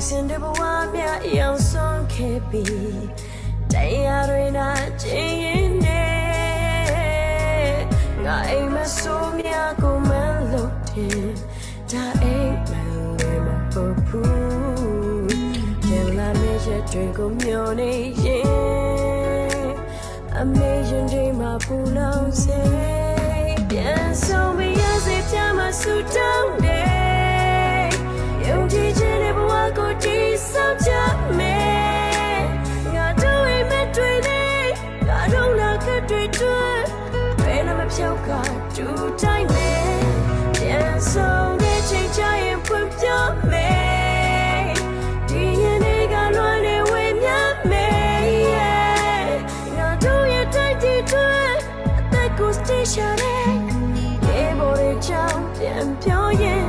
စင်တဲ့ဘဝမြရောက်ဆုံးခဲ့ပြီတရားတွေနာကျင်ရင်နဲ့ငါအိမ်မဆိုးမြကိုမလို့တင်ဒါအိမ်မလည်းမဟုတ်ဘူးပြန်လာမယ့်ရက်တွေကိုမျောနေရင်အမေရင်တွေမှာပူလောင်စေပြန်ဆုံးမရစေပြမဆူတောင်းနေ ယုံကြည်ခြင်းနဲ့ဘဝကိုတည်ဆောက်ကြမယ်ငါတို့အိမ်မက်တွေနဲ့ငါတို့လာကတွေတွေဘယ်နှမဖြောက်ကတူတိုင်းမယ်ပြန်ဆုံးတဲ့ချိန်ချရင်ဖွင့်ပြမယ်ဒီရင်တွေကလွန်နေဝေမျှမယ် yeah ငါတို့ရဲ့တိုက်တီတွေအသက်ကိုစတေရှာတဲ့ရေပေါ်တွေချောင်းပြန်ပြောရင်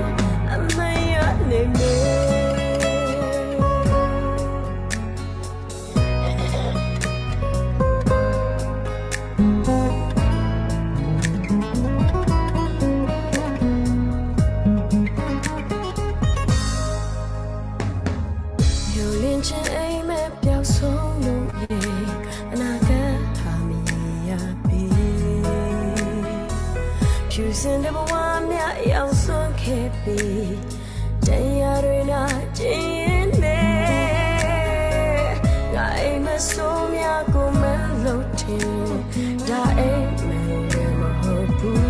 အမှန်ရနေမယ် 有恋情အိမ်မက်ပျောက်ဆုံးလို့ရေအနာဂတ်ဟာမရပြီဖြူစင်တဲ့ဘဝမြရောက်ဆုံးခဲ့ပြီတရားတွေနာကျင်ရင်နဲ့ငါအိမ်မဆိုးမြကိုမလို့တင်ဒါအိမ်မလည်းမဟုတ်ဘူး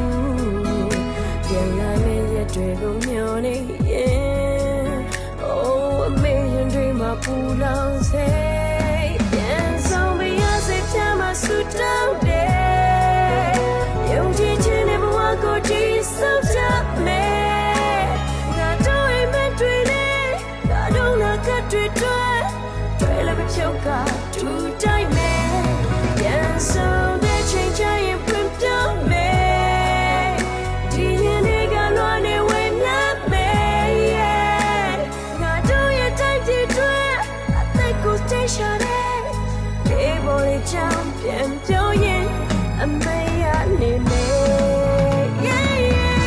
ပြန်လာမယ့်ရက်တွေကိုမျောနေရင် Oh, a million dream ပူလောင်စေပြန်ဆောင်ပြရစေဖြာမဆူတောင်းတယ်ယုံကြည်ခြင်းနဲ့ဘဝကိုတည်ဆောက်ကြမယ်ငါတို့အိမ်မက်တွေနဲ့ငါတို့နာကတွေတွေတွေလည်းမဖြုတ်ကတူတိုင်းမယ်ပြန်ဆောင်တဲ့ချိန်ချရင်ဖွင့်ပြမယ်ဒီရင်တွေကလွန်နေဝေမျှမယ် yeah ငါတို့ရဲ့တိုက်ပြည်တွေအသက်ကိုစတေရှာတဲ့ဒီပေါ်လေးချောင်းပြန်ပြောရင်အမေရနေမယ် yeah yeah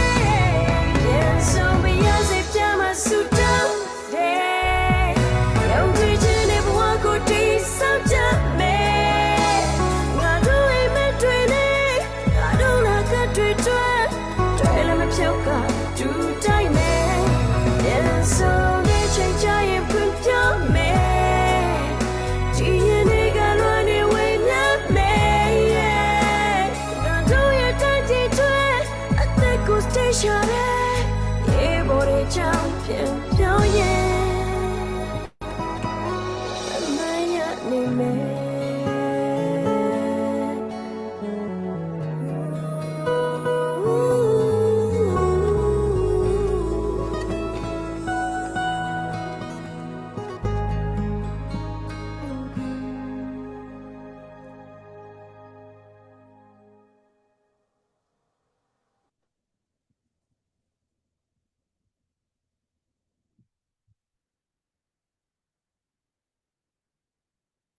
ပြန်ဆုံးပြရစေပြမဆူတောင်းတယ်ယုံကြည်ခြင်းနဲ့ဘဝကိုတည်ဆောက်ကြမယ်ငါတို့အိမ်မက်တွေနဲ့ငါတို့လာကတွေတွေတွေလည်းမဖြုတ်ကတူတိုင်းမယ်ပြန်ဆုံးတဲ့ချိန်ချရင်ဖွင့်ပြမယ်ဒီရင်တွေကလွန်နေဝေမျှမယ် yeah ငါတို့ရဲ့တိုင်းပြည်တွေအသက်ကိုစတေရှာတဲ့ရေပေါ်တွေချောင်းပြန်ပြောရင်အမှန်ရနေမယ်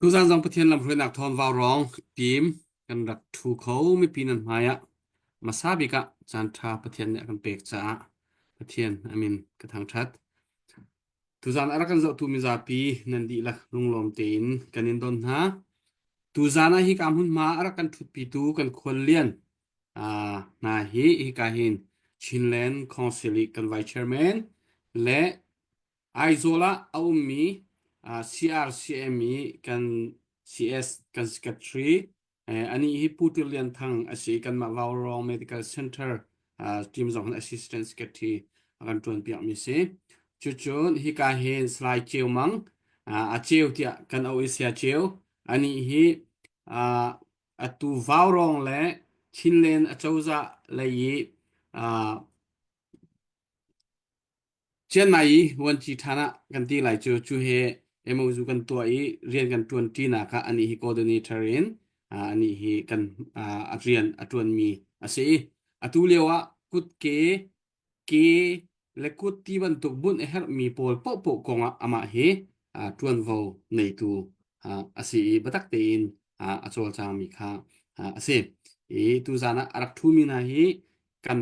Tuzan zong Pathian lamhruainak thawn vaurawng team kan rak ṭhu kho mipi nan hmai ah hmasa bik ah caanṭha Pathian nih a kan pek caah Pathian a min ka thangṭhat. Tuzan a rak kan zohtu mizapi nan dihlak lunglawm tein kan in don hna. Tuzan ah hika hmunhma a rak kan ṭhutpitu kan khuallian uh, hna hi hika hin Chinland Council i kan Vice Chairman le Aizawl ah a ummi CRCM i kan CS kan secretary anih hi Pu Tir Lian Thang a si i kanmah Vaurawng Medical Center team zong hin assistant secretary a kan ṭuanpiakmi si. Cucun hika hin Salai Ceu Mang a ceu tiah kan auh i Saya Ceu anih hi atu Vaurawng le Chinland acozah lei i Chiangmai i vuanci ṭhan ah kan ti lai cu cu he MOU kan tuah i rian kan ṭuan ṭinak ah anih hi coordinator in anih hi kan a rian a ṭuanmi a si i atu lio ah kutke ke le kut ti bantuk bunh a herhmi pawl paohpaoh kong ah amah hi ṭuanvo neitu a si i biatak tein a cawlcangmi kha a si. I tuzaan ah a rak ṭhumi hna hi kan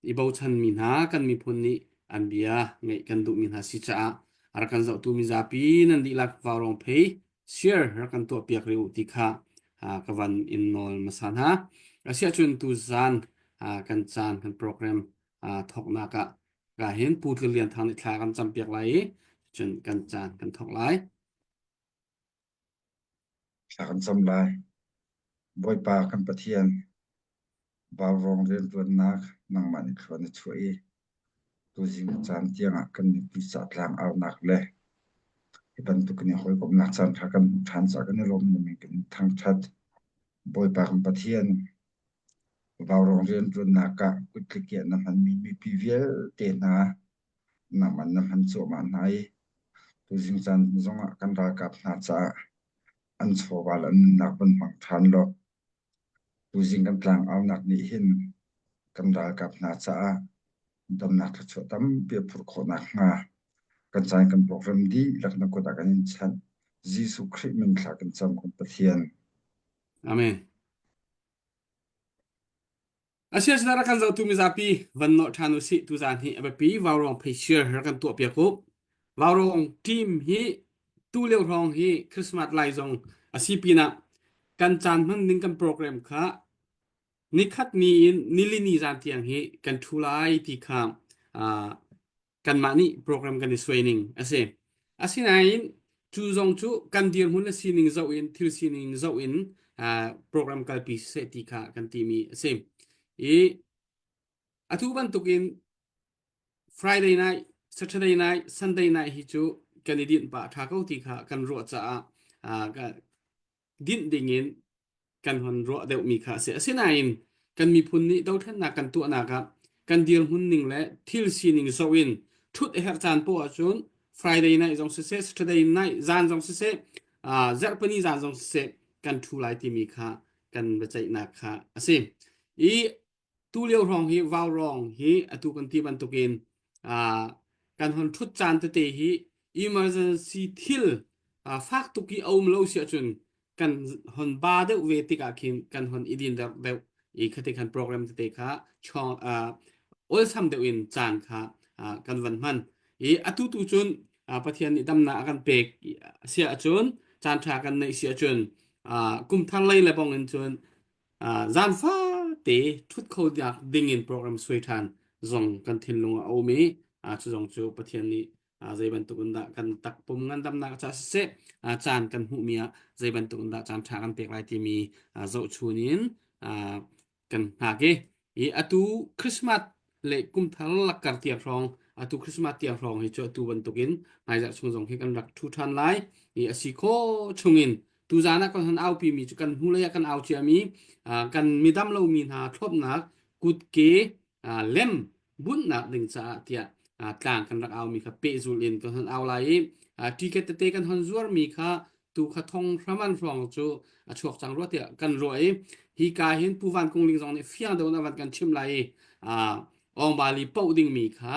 i bochanmi hna kan miphun nih an bia ngaih kan duhmi hna si caah A rak kan zohtu mizapi nan dihlak vaurawng phei share rak kan tuah piak rih u ti kha ka van in nawl hmasa hna. Asiahcun tuzan kan caan kan program thawknak ah ka hin Pu Tlir Lian Thang nih thla kan campiak lai i cun kan caan kan thawk lai. Thla kan cam lai. Bawipa kan Pathian, vaurawng rianṭuannak nangmah nih thlua na chuah i tuzing caan tiangah kan mipi ca tlang aunak le hi bantukin i hawikomhnak caan ṭha kan hmuh ṭhan caah kan i lawm na min kan in thangṭhat. Bawipa kan Pathian, vaurawng rianṭuannak ah kuttlikiah na hmanmi mipi vialte hna nangmah na hman cuahmah hna i tuzing caan zongah kan ralkap hna caah an chawva le an nunnak van hmang ṭhan law tuzing kan tlangaunak nih hin kan ralkap hna caah damnak thluachuah tampi a phurh khawh nakhnga kan caan kan program dihlak na kut ah kan in chanh. Jesuh Khrih min thla kan cam kan Pathian. Amen. Asiasina rak kan zohtu mizapi van nawh ṭhan usih tuzaan hi a biapi vaurawng pheishir rak kan tuahpiak u. Vaurawng team hi tu lio hrawng hi Christmas lai zong a si pinah kan caan hman ning kan program kha nikhat ni in nilini zan tiang hi kan ṭhu lai ti kha uh, kanmah nih program kan i suai ning a si. Asinain cu zong cu kan dirhmun le sining zoh in thil sining zoh in uh, program kalpi siseh ti kha kan timi a si. I atu bantukin Friday night, Saturday night, Sunday night hi cu kan i dinh pah ṭha ko ti kha kan ruah caah uh, dinh dingin kan hon ruah deuhmi kha a si. Asinain kan miphun nih dothlennak kan tuahnak ah kan dirhmun ning le thil sining zoh in ṭhut a herh caan poah ahcun Friday night zong siseh, Saturday night zan zong siseh, uh, zarhpini zan zong siseh kan ṭhu lai timi kha kan biaceihnak kha a si. I tu lio hrawng hi vaurawng hi atu kan ti bantukin uh, kan hon ṭhut caan tete hi emergency thil uh, fak tuk i a um lo si ahcun kan hon ba deuh ve tikah khin kan hon i din deuh deuh i khati khan program tete kha chong uh, olsam deuh in caan kha uh, kan van hman i atu tu cun uh, Pathian nih damnak a kan pek si ahcun caan ṭha kan neih si ahcun uh, kum thar lei le bong in cun Zan fate ṭhut kho ding in program suai ṭhan zong kan thinlung ah a um i cu zong cu Pathian nih zei bantuk in dah kan takpum ngandamnak caah siseh caan kan hmuhmi ah zei bantuk in dah caan ṭha kan pek lai timi zohchun in kan hngak i i atu Christmas le kumthar lakkar tiang hrawng atu Christmas tiang hrawng hi cu atu bantukin hmaizarh chung zong hi kan rak ṭhu ṭhan lai i a si khawh chungin tuzaan ah kan hon aupi mi cu kan hnulei ah kan au ciami kan midam lomi hna thlopnak kutke lem bunhnak ding caah tiah tlang kan rak aumi kha pehzul in kan hon au lai i ticket tete kan hon zuarmi kha tu kha thong hraman hrawng cu a chuak cang rua tiah kan ruah i hi ka hin Pu Van Kung Ling zong nih fiang deuh in a van kan chim lai i Awngbali poh dingmi kha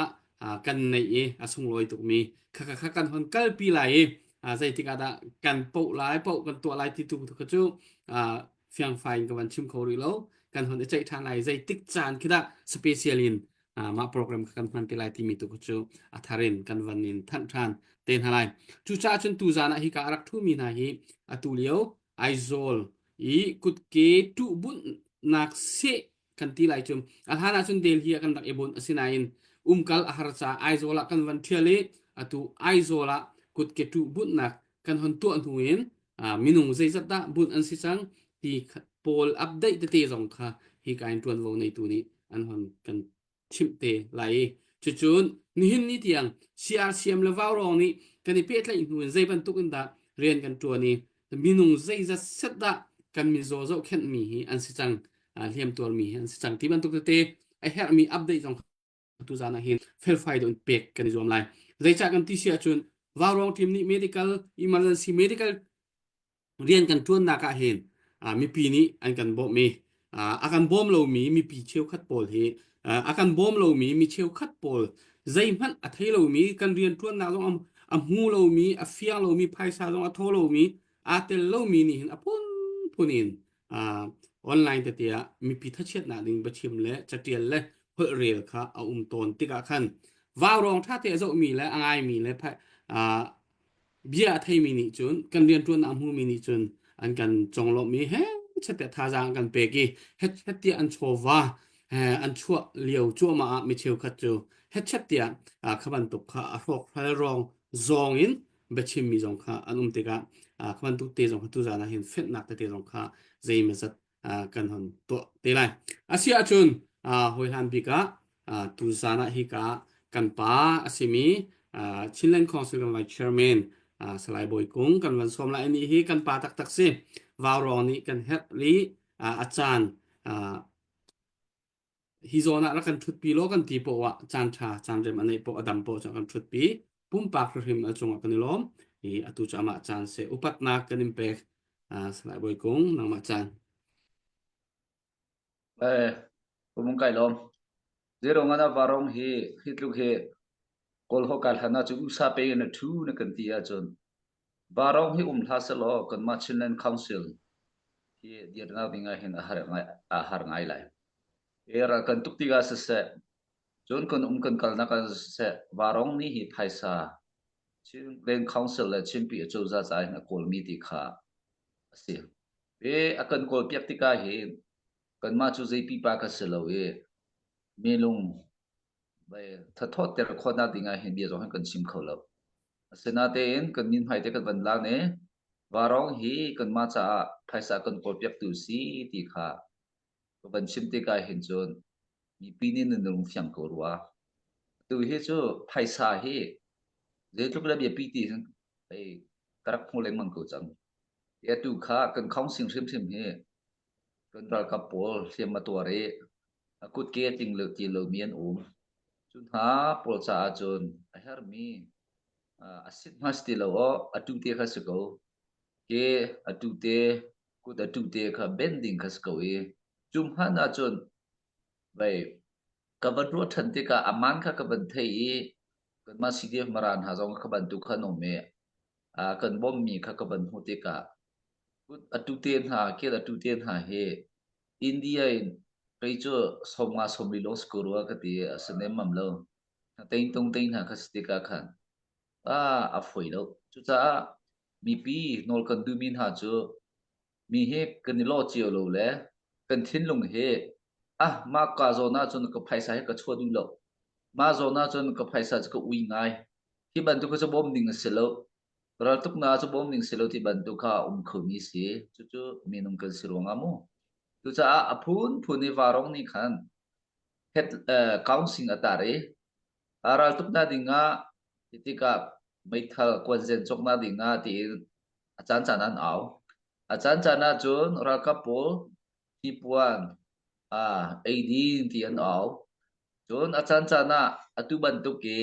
kan neih i a sunglawi tukmi kha kha kan hon kalpi lai i zeitik ah dah kan poh lai poh kan tuah lai ti tu kha cu fiangfai in ka van chim kho rih lo kan hon i ceih ṭhan lai zeitik caan khi dah special in mah program kha kan hman te lai timi tu kha cu a thar in kan van in thanh ṭhan te hna lai cucaah cun tuzaan ah hika a rak ṭhumi hna hi atu lio Aizawl i kutke tuhbunhnak seh kan ti lai cu a hlan ah cun Delhi ah kan rak i bunh asinain umkal a har caah Aizawl ah kan van ṭhial i atu Aizawl ah kutke tuhbunhnak kan hon tuah hnu in minung zeizat dah bunh an si cang ti pawl update tete zong kha hi ka in ṭuanvo neitu nih an hon kan chimh te lai i cucun nihin ni tiang CRCM le Vaurawng nih kan i pehtlaih hnu in zei bantuk in dah rian kan ṭuan i minung zeizat set dah kan mizaw zohkhenhmi hi an si cang hliamtuarmi hi an si cang ti bantuk tete a herhmi update zong tuzaan ah hin felfai deuh in pek kan i zuam lai. Zeicah kan ti si ahcun Vaurawng team nih medical emergency medical rian kan ṭuannak ah hin mipi nih an kan bawmh i a kan bawm lomi mipi cheukhat pawl hi a kan bawm lomi mi cheukhat pawl zeihmanh a thei lomi kan rian ṭuannak zong a hmu lomi a fiang lomi phaisa zong a tho lomi aa tel lomi nih hin a phunphun in online tete ah mipi thachiatnak ding biachim le catial le holhrel kha a um tawn tikah khan. Vaurawng ṭha te a zohmi le a ngaimi le bia a theimi nih cun kan rianṭuan a hmumi nih cun an kan conglawmh i he chet thazaang an kan pek i het tiah an chawva an chuah lio cuahmah ah mi cheukhat cu hetchet tiah kha bantuk kha a hrawkhral rawng zawng in biachimmi zong kha an um tikah kha bantuk te zong kha tuzaan ah hin fenhnak tete zong kha zeimawzat kan hon tuah te lai. Asi ahcun hawihlan bik ah tuzaan ah hika kan pa a simi Chinland Council kan Vice Chairman Salai Bawi Kung kan van sawm lai ni hi kan pa taktak si. Vaurawng nih kan herh li a caan hi zawn ah rak kan ṭhutpi law kan ti poah ah caan ṭha caan rem a neih poah a dam poah cu kan ṭhutpi pumpak hrimhrim a cungah kan i lawm i atu cu amah caan seh upatnak kan in pek Salai Bawi Kung nangmah caan Eh, pumung kai lawm. Zero ngana varong hi hi tluk hi kawl ho kal hana chu usa pe na thu na kan ti ahcun varong hi um hla selaw kanmah Chinland Council hi dirnak ding ah hin a har ngai a har ngai lai. E ral kan tuk tikah siseh, cun kan um kan kalnak ah siseh, varong nih hi phaisa Chinland Council le Chinpi acozah ca in a kawlmi ti kha a si. E a kan kawlpiak tikah hin kanmah cu zei pipa ka si lo i milung thathawtter khawhnak ding ah hin bia zong hin kan chim kho lo. Asinatein kan min hmai te kan van lan i varong hi kanmah caah phaisa kan kawlpiaktu si ti kha ka van chim tikah hin cun mipi nih nan lung fiang ko rua. Tu hi cu phaisa hi zeitluk le biapi ti hin hei ka rak hmu lengmang ko cang. Atu kha kan council hrimhrim hi kan ralkap pawl hliam a tuar i a kutke a tling lo ti lomi an um. Cu hna pawl caah cun a herhmi a sit hma si ti lo aw a tu te kha si ko. Ke a tu te kut a tu te kha ben ding kha si ko i cu hmanh ahcun vei ka van ruah ṭhan tikah a man kha ka van thei i kanmah CDF Mara hna zong kha bantuk kha an um i kan bawmhmi kha ka van hmuh tikah kut a tu te hna kel a tu te hna hi India in kei cu 50 40 lawng si ko rua ka ti a si nemmam lo. Tein tung tein hna kha si tikah khan a fawi lo. Cucaah mipi nawl kan duhmi hna cu mi hi kan i lawh cio lo le kan thinlung hi ah mah ka zawn ahcun ka phaisa hi ka chuah duh lo. Mah zawn ahcun ka phaisa cu ka ui ngai. Hi bantuk cu bawm ding a si lo. Raltuknak cu bawm ding si lo ti bantuk kha a um khomi si. Cucu minung kan si ruangah mu. Cucaah a phunphun i varong nih khan het, uh, counseling a tar i raltuknak ding ah ti tikah meithal kuanzen cawknak ding ah tiin a caancaan an au. A caancaan ah cun ralkap pawl hnipuan ah eidin ti an au. Cun a caancaan ah atu bantuk i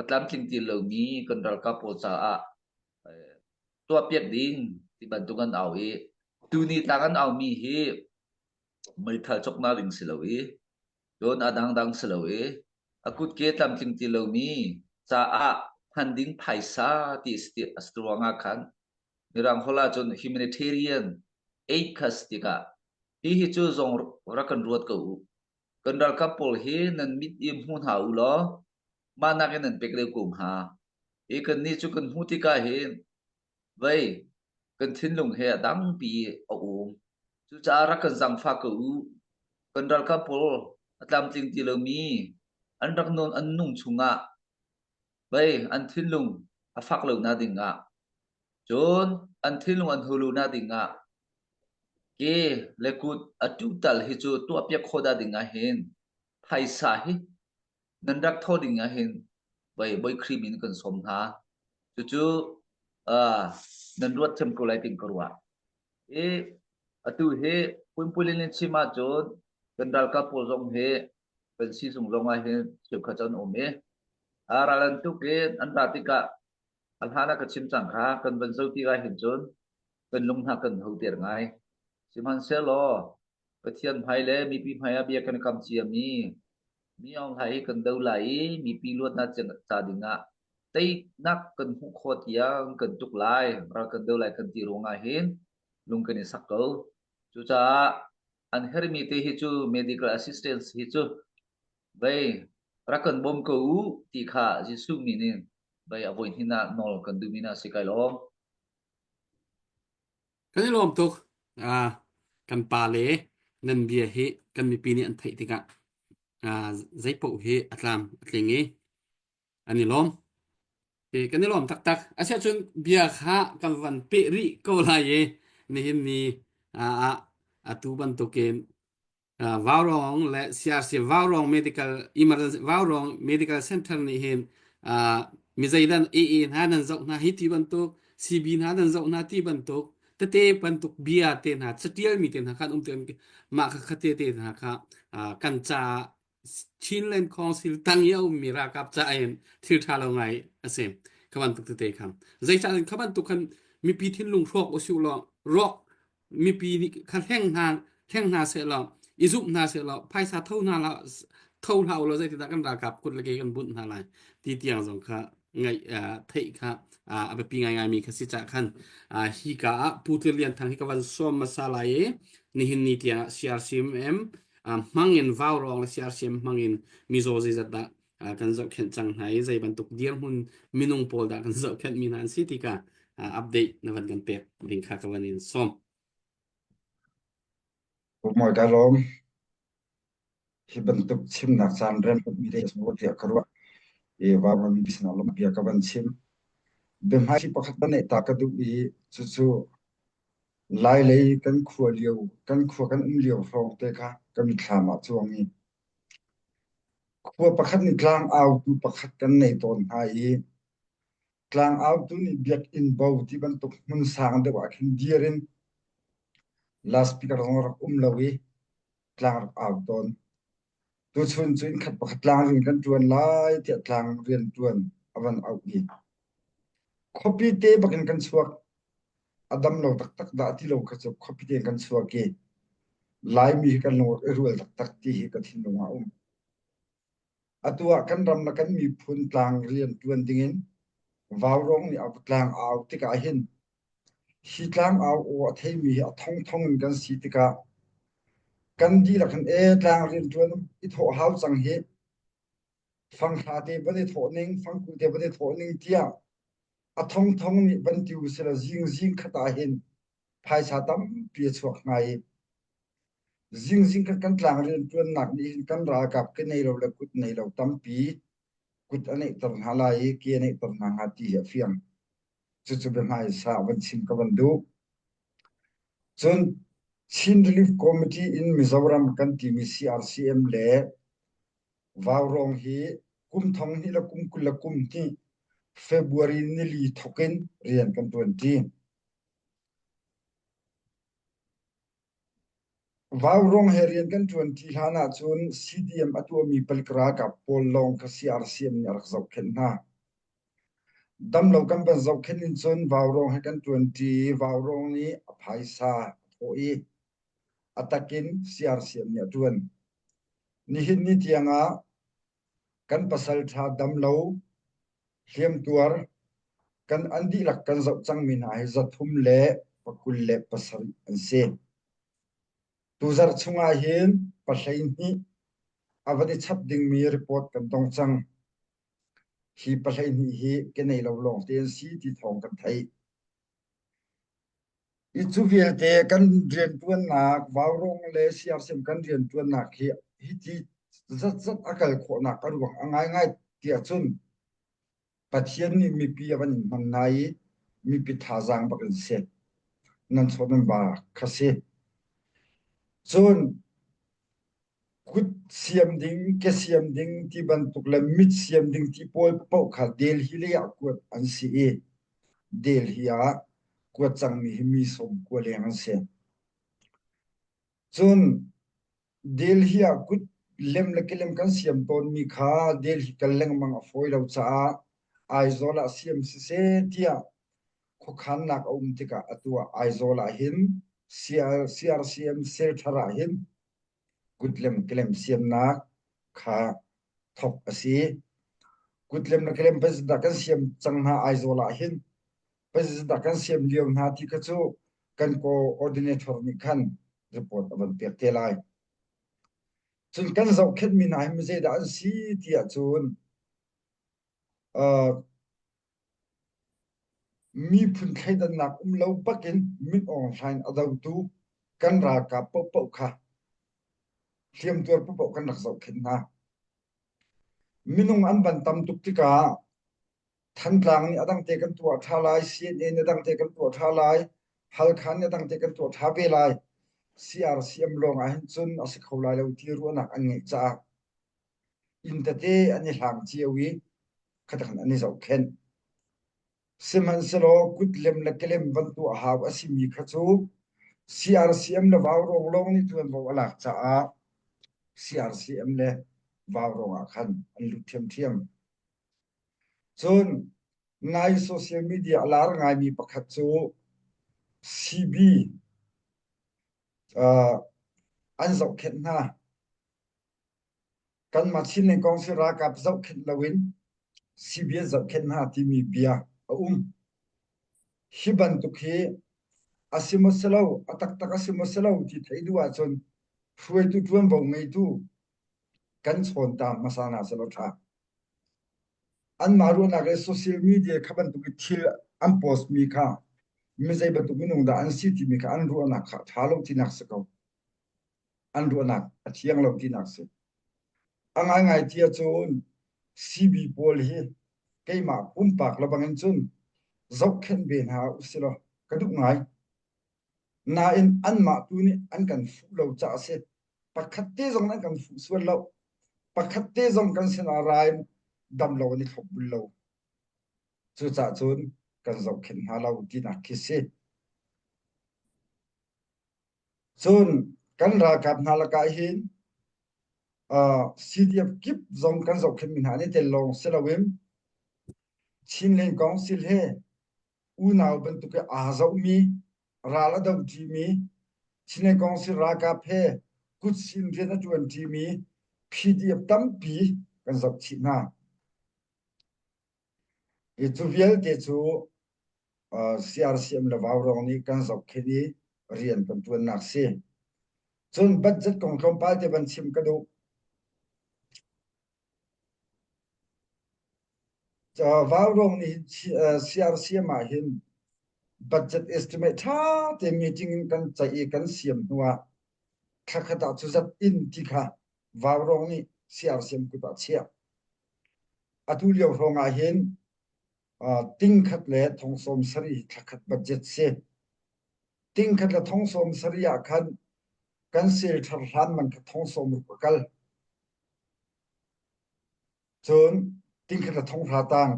a tlamtling ti lomi kan ralkap pawl caah tuahpiak ding ti bantuk an au i tuni tlang an aumi hi meithal cawknak ding si lo i cun a dangdang si lo i a kutke tlamtling ti lomi caah hman ding phaisa ti a si ruangah khan Mirang holh ahcun humanitarian aid kha si tikah hihi cu zong rak kan ruat ko u. Kan ralkap pawl hi nan mit i hmu hna u law mah nakin nan pek deuh ko hnga. Hi kannih cu kan hmuh tikah hin vei kan thinlung he a dangpi a um. Cucaah rak kan zaangfah ko u. Kan ralkap pawl a tlamtling ti lomi an rak nawn an nung chungah vei an thinlung a fak lo na dingah cun an thinlung an hulu na dingah ke le kut a tutal hi cu tuahpiak khawh dah dingah hin phaisa hi nan rak thaw ding ah hin voi voi Khrih min kan sawm hna. Cucu uh, nan ruat thiam ko lai ting ka ruah. I atu hi pumpulin in chim ahcun kan ralkap pawl zong hi kan sizung zong ah hin cheukhat an um i a ral an tuk i an ra tikah a hlan ah ka chim cang kha kan van zo tikah hin cun kan lung hna kan ho ter ngai. Sihmanhsehlaw Pathian hmai le mipi hmai ah bia kan kam ciami Mi Aung Hlaing hi kan do lai i mipi luatnak ca dingah teinak kan hmuh khawh tiang kan tuk lai, ral kan do lai kan ti ruangah hin lung kan i sak ko. Cucaah an herhmi te hi cu medical assistance hi cu vei Rak kan bawm ko u ti kha Jesuh min in bei a voi hnin ah nawl kan duhmi hna si kai lawm. Kan i lawm tuk. Ah, kan pa le nan bia hi kan mipi nih an theih tikah ah, zeipaoh hi a tlam a tling i an i lawm. Ti kan i lawm taktak. Asiahcun bia kha kan van peh rih ko lai i nihin ni ah ah atu bantukin uh, Vaurawng le CRC Vaurawng Medical Emergency Vaurawng Medical Center nih hin uh, mi zeidan AA hna nan zoh hna hi ti bantuk CB hna nan zoh hna ti bantuk tete bantuk bia te hna catial mi te hna khan um te mah kha khate te hna kha uh, kan ca Chinland Council tang i a ummi ralkap ca in thil ṭha lo ngai a si. Kha bantuk tete kha. Zeicah kha bantuk khan mipi thinlung hrawk usih law rawk mipi nih kha hleng hna hleng hna seh law i zumh hna seh law phaisa tho hna la tho hlah u law zeitindah kan ralkap kut le ke kan bunh hna lai ti tiang zong kha ngaih theih kha a biapi ngaingai mi kha si cah khan hi ka ah Pu Tir Lian Thang hi ka van sawm hmasa lai i nihin ni tiang ah CRCMM hmang in vaurawng le CRCM hmang in mizaw zeizat dah kan zohkhenh cang hna i zei bantuk dirhmun minung pawl dah kan zohkhenh mi hna an si ti kha update na van kan pek ding kha ka van in sawm. Mawi ka lawm. Hi bantuk chimnak caan rem mi le tiah ka ruah. I vaurawng mi sinah lawm bia ka van chim. Biahmai pakhat ka neih ta ka duh i cucu Lailei kan khua lio kan khua kan um lio hrawng te kha ka mitthlam ah cuang i khua pakhat nih tlang autu pakhat kan nei tawn hna i tlang autu nih biakinn bo ti bantuk hmun sang deuh ah khin dir in loudspeaker zong rak um lo i tlang rak au tawn. Tuchun cu innkhat pakhat tlang rian kan ṭuan lai tiah tlang rian ṭuan a van auh i khuapi te bakin kan chuak. A dam lo taktak dah ti lo kha cu khuapi te in kan chuak i Laimi hi kan lung i rual taktak ti hi ka thinlung ah a um. Atu ah kan ram le kan miphun tlang rian ṭuan dingin Vaurawng nih a tlang a au tikah hin Hi tlangau aw a theimi hi a thongthong in kan si tikah kan dihlak in ee tlang rianṭuan i thawh hau cang hi fanghra te van i thawh ning fangku te van i thawh ning tiah a thongthong nih van ti usila zingzing khat ah hin phaisa tampi a chuak hnga i zingzing khat kan tlang rianṭuannak nih hin kan ralkap ke nei lo le kut nei lo tampi kut a neihter hna lai i ke a neihter hna hnga ti hi a fiang. Cucu biahmaisa van chim ka van duh. Cun Chin Relief Committee in Mizoram kan timi CRCM le Vaurawng hi kum thong hnih le kum 20 le kum hnih February nili thawk in rian kan ṭuanṭi. Vaurawng he rian kan ṭuanṭi hlan ahcun CDM a tuahmi palik ralkap pawl lawng kha CRCM nih a rak zohkhenh hna. Damlo kan van zohkhenh in cun vaurawng he kan ṭuanṭi i vaurawng nih a phaisa a thawh i a takin CRCM nih a ṭuan. Nihin ni tiangah kan pasalṭha damlo, hliamtuar kan an dihlak kan zoh cangmi hna hi 300 le 27 an si. Tuzarh chungah hin 12 a van i chap dingmi report kan tong cang. Hi 12 hi kenei lo lawngte an si ti thawng kan theih. Hi cu vialte kan rianṭuannak Vaurawng le CRCM kan rianṭuannak hi hiti zatzat a kal khawhnak a ruang a ngaingai tiah cun Pathian nih mipi a van in hman hna i mipi thazaang bak in si. Nan chaw nan ba kha si. Cun kut siam ding, ke siam ding ti bantuk le mit siam ding ti pawl paoh kha Delhi lei ah kuat an si i Delhi ah kuat cangmi hi mi 90 leng an si. Cun Delhi ah kut lem le kelem kan siam tawnmi kha Delhi kal lengmang a fawi lo caah Aizawl ah siam siseh tiah khuakhannak a um tikah atu ah Aizawl ah hin CRCM Center ah hin kutlem kelem siamnak kha thawk a si. Kutlem le kelem pazit ah kan siam cang hna Aizawl ah hin pazit ah kan siam lio hna ti kha cu kan coordinator nih khan report a van pek te lai. Cun kan zohkhenhmi hna hi mizeidah an si ti ahcun uh, miphun thleidannak um lo bakin Min Aung Hlaing a dotu kan ralkap paohpaoh kha hliamtuar paohpaoh kan rak zohkhenh hna. Minung an van tam tuk tikah Thantlang nih a dangte kan tuah ṭha lai, CNA nih a dangte kan tuah ṭha lai, Halkha nih a dangte kan tuah ṭha ve lai. CRCM lawng ah hin cun a si kho lai lo ti ruahnak an ngeih caah inn tete an i hlang cio i khatakhan an i zohkhenh. Sihmanhsehlaw kutlem le kelem van tuah hau a simi kha cu CRCM le Vaurawng lawng nih ṭuanvo a lak caah CRCM le Vaurawng ah khan an lut ṭhiamṭhiam. Cun nai social media a lar ngaimi pakhat cu CB uh, an zohkhenh hna. Kanmah Chinland Council ralkap zohkhenh loin CB an zohkhenh hna timi bia a um. Hi bantuk hi a si maw si lo, a taktak a si maw si lo ti theih duh ahcun hruaitu ṭuanvo ngeitu kan chawn ta hmasa hna selaw ṭha. Anmah ruahnak le social media kha bantuk i thil an post mi kha mi zei bantuk minung dah an si timi kha an ruahnak kha a ṭha lo tinak si ko. An ruahnak a thiang lo tinak si. A ngaingai ti ahcun CB pawl hi keimah pumpak lebang in cun zohkhenh ve hna usilaw ka duh ngai. Nain anmah tu nih an kan fuh lo caah a si. Pakhat te zong an kan fuh sual lo. Pakhat te zong kan sinah ra in dam lo an i thlop bul lo. Cucaah cun kan zohkhenh hna lo tinak khi si. Cun kan ralkap hna lakah hin uh, CDF kip zong kan zohkhenhmi hna an i tel lawng si loin Chinland Council he unau bantuk i aa zohmi, ral a doṭimi, Chinland Council ralkap he kutsin rian a ṭuanṭimi PDF tampi kan zoh chih hna. Hi cu vialte cu uh, CRCM le Vaurawng nih kan zohkhenh i rian kan ṭuannak si. Cun budget kong tlawmpal te van chim ka duh. Vaurawng nih CRCM ah hin budget estimate ṭha tein meeting in kan ceih i kan siam hnu ah thlakhat ah cuzat in ti kha Vaurawng nih CRCM kut ah chiah. Atu lio hrawng ah hin tingkhat le thong 70 thlakhat budget si. Tingkhat le thong 70 ah khan kan sel thar hlan man kha thong 60 a kal. Cun tingkhat le thong hra tang.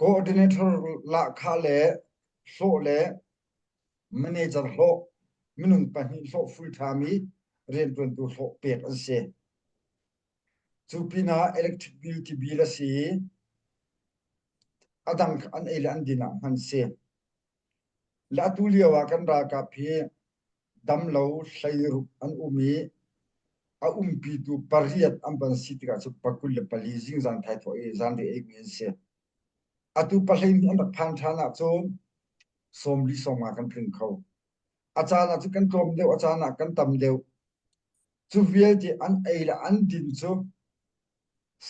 Coordinator lahkhah le hlawh le manager hlawh minung pahnih hlawh full time i rianṭuantu hlawh pek an si. Cu pinah electric bill ti bill a si i a dang an ei le an din ah hman si. Le atu lio ah kan ralkap hi damlo hleiruk an um i a umpitu pariat an van si tikah cu 24 zingzan thaithawh i zanriah eimi an si. Atu pahleihnih an rak phan ṭhan ahcun 40 sawmnga kan tling kho. A caan ah cun kan tlawm deuh, a caan ah kan tam deuh. Cu vialte an ei le an din cu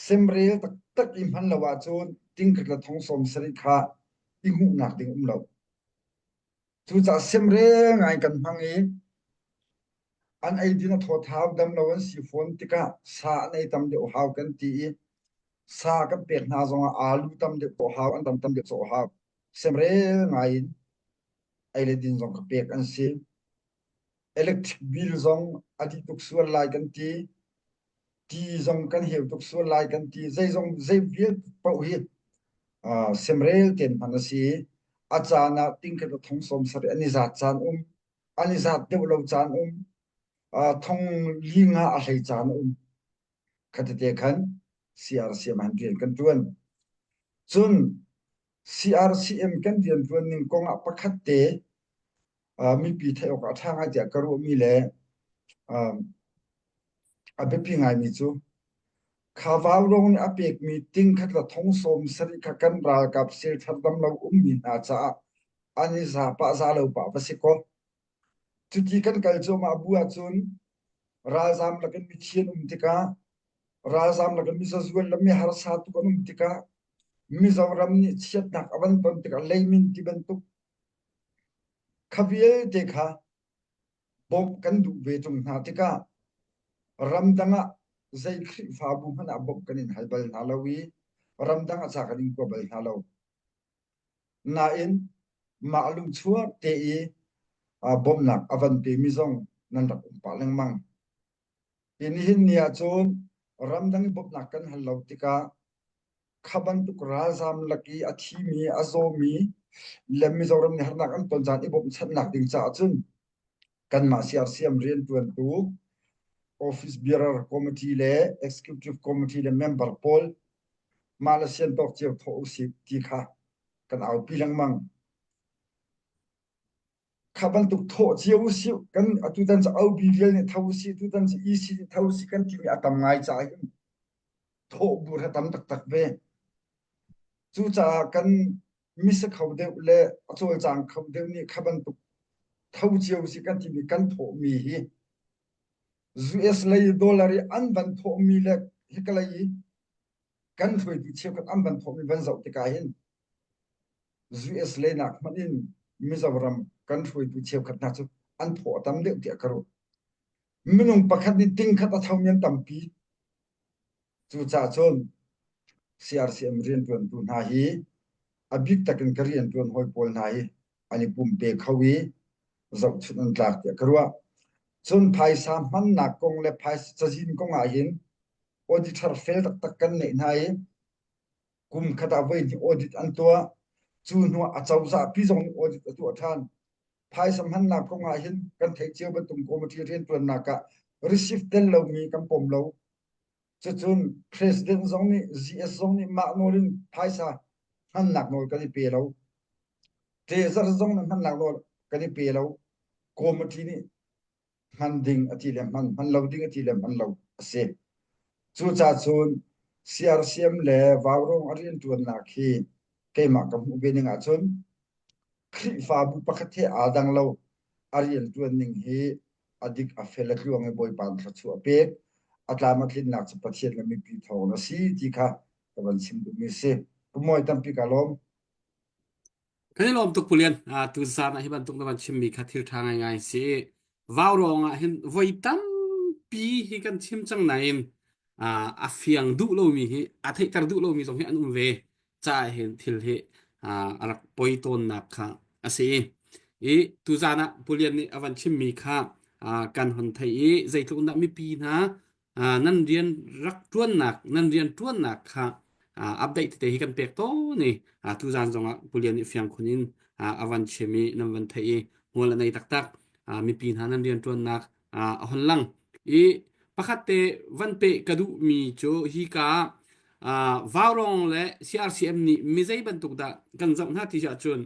semrel taktak i hman lo ahcun tingkhat le thong 70 kha i hmuhnak ding um lo. Cucaah semrel ngai kan hmang i an eidin a thawt hau, dam lo an si fawn tikah sa an ei tam deuh hau kan ti i sa kan pek hna zongah alu tam deuh cawh hau, an tam tam deuh cawh hau. Semrel ngai in ei le din zong kha pek an si. Electric bill zong a dih tuk sual lai kan ti. Ti zong kan heu tuk sual lai kan ti. Zeizong zei vialte paoh hi uh, semrel tein hman a si i a caan ah tingkhat le thong 70 an i zat caan um, an i zat deuh lo caan um, uh, thong li nga a hlei caan um. Khatete khan CRCM han rian kan ṭuan. Cun CRCM kan rianṭuan ning kong ah pakhat te uh, mipi theih awk a ṭha ngai tiah ka ruahmi le um, a biapi ngaimi cu kha vaurawng nih a pekmi tingkhat le thong 70 kha kan ralkap silthar dam lo ummi hna caah an i za pah za lo pah va si kaw cuti kan kal cuahmah bu ahcun. Ralzaam lakin mithi an um tikah, ralzaam lakin mizazual le miharsa tuk an um tikah, Mizoram nih chiatnak a van ton tikah leimin ti bantuk kha vialte kha bawmh kan duh ve ṭung hna tikah ramdang ah zei Khrihfabu hmanh ah bawmh kan in hal bal hna lo i ramdang ah ca kan in kua bal hna lo. Nain mah lungchuak te i bawmhnak a van pemi zong nan rak um pah lengmang. Hi nihin ni ahcun ramdang i bawmhnak kan hal lo tikah kha bantuk ralzaam lak i a thimi, a zawmi le Mizoram nih harnak an ton caan i bawmhchanhnak ding caah cun kanmah CRCM rianṭuantu office bearer committee le executive committee le member pawl mah le sian tawk cio thawh usih ti kha kan aupi lengmang. Kha bantuk thawh cio usih kan atutan cu OB vial nih tho usih tutan cu EC nih tho usih kan timi a tam ngai caah hin thawh bur a tam taktak ve. Cucaah kan misa kho deuh le a cawlcang kho deuh nih kha bantuk tho cio usih kan timi kan thawhmi hi US lei dollar i an van thawhmi le hika lei i kan hruaitu cheukhat an van thawhmi van zoh tikah hin US lei nak hmanh in Mizoram kan hruaitu cheukhat hna cu an thaw a tam deuh tiah ka ruah. Minung pakhat nih tingkhat a thomi an tampi. Cucaah cun CRCM rianṭuantu hna hi a bik takin ka rianṭuan hawi pawl hna hi an i pumpe kho i zohchunh an tlak tiah ka ruah. Cun phaisa hmannak kong le phaisa cazin kong ah hin auditor fel taktak kan neih hna i kum khat ah voi hnih audit an tuah. Cu hnuah acozah pi zong nih audit a tuah ṭhan. Phaisa hmannak kong ah hin kan theih cio bantuk committee rianṭuannak ah receipt tel lomi kan pom lo. Cucun president zong nih GS zong nih mah nawl in phaisa hmannak nawl kan i pe lo. Treasurer zong nih hmannak nawl kan i pe lo. Committee nih hman ding a ti le hman, hman lo ding a ti le hman lo a si. Cucaah cun CRCM le Vaurawng a rianṭuannak hi keimah ka hmuh ve ning ahcun Khrihfabu pakhat he aa dang lo. A rianṭuan ning hi a dik a fel a tluang i Bawipa thluachuah a pek. A tlam a tlinnak cu Pathian le mipi thawng a si ti kha ka van chim duhmi a si. Pu Mawi tampi ka lawm. Kan i lawm tuk Pu Lian. Tuzaan ah hi bantuk na van chimmi kha thil ṭha ngaingai si. Vaurawng ah hin voi tampi hi kan chim cang nain a fiang duh lomi hi a theihter duh lomi zong hi an um ve caah hin thil hi a rak poi tawnnak kha a si. I tuzaan ah Pu Lian nih a van chimmi kha kan hon theih i zeitluk in dah mipi hna nan rian rak ṭuannak nan rian ṭuannak kha update tete hi kan pek tawn i tuzaan zongah Pulian nih fiang khun in a van chim i nan van theih i hmual a nei taktak mipi hna nan rian ṭuannak a hon lang i pakhat te van peh ka duhmi cu hi ka Vaurawng le CRCM nih mi zei bantuk dah kan zoh hna ti ahcun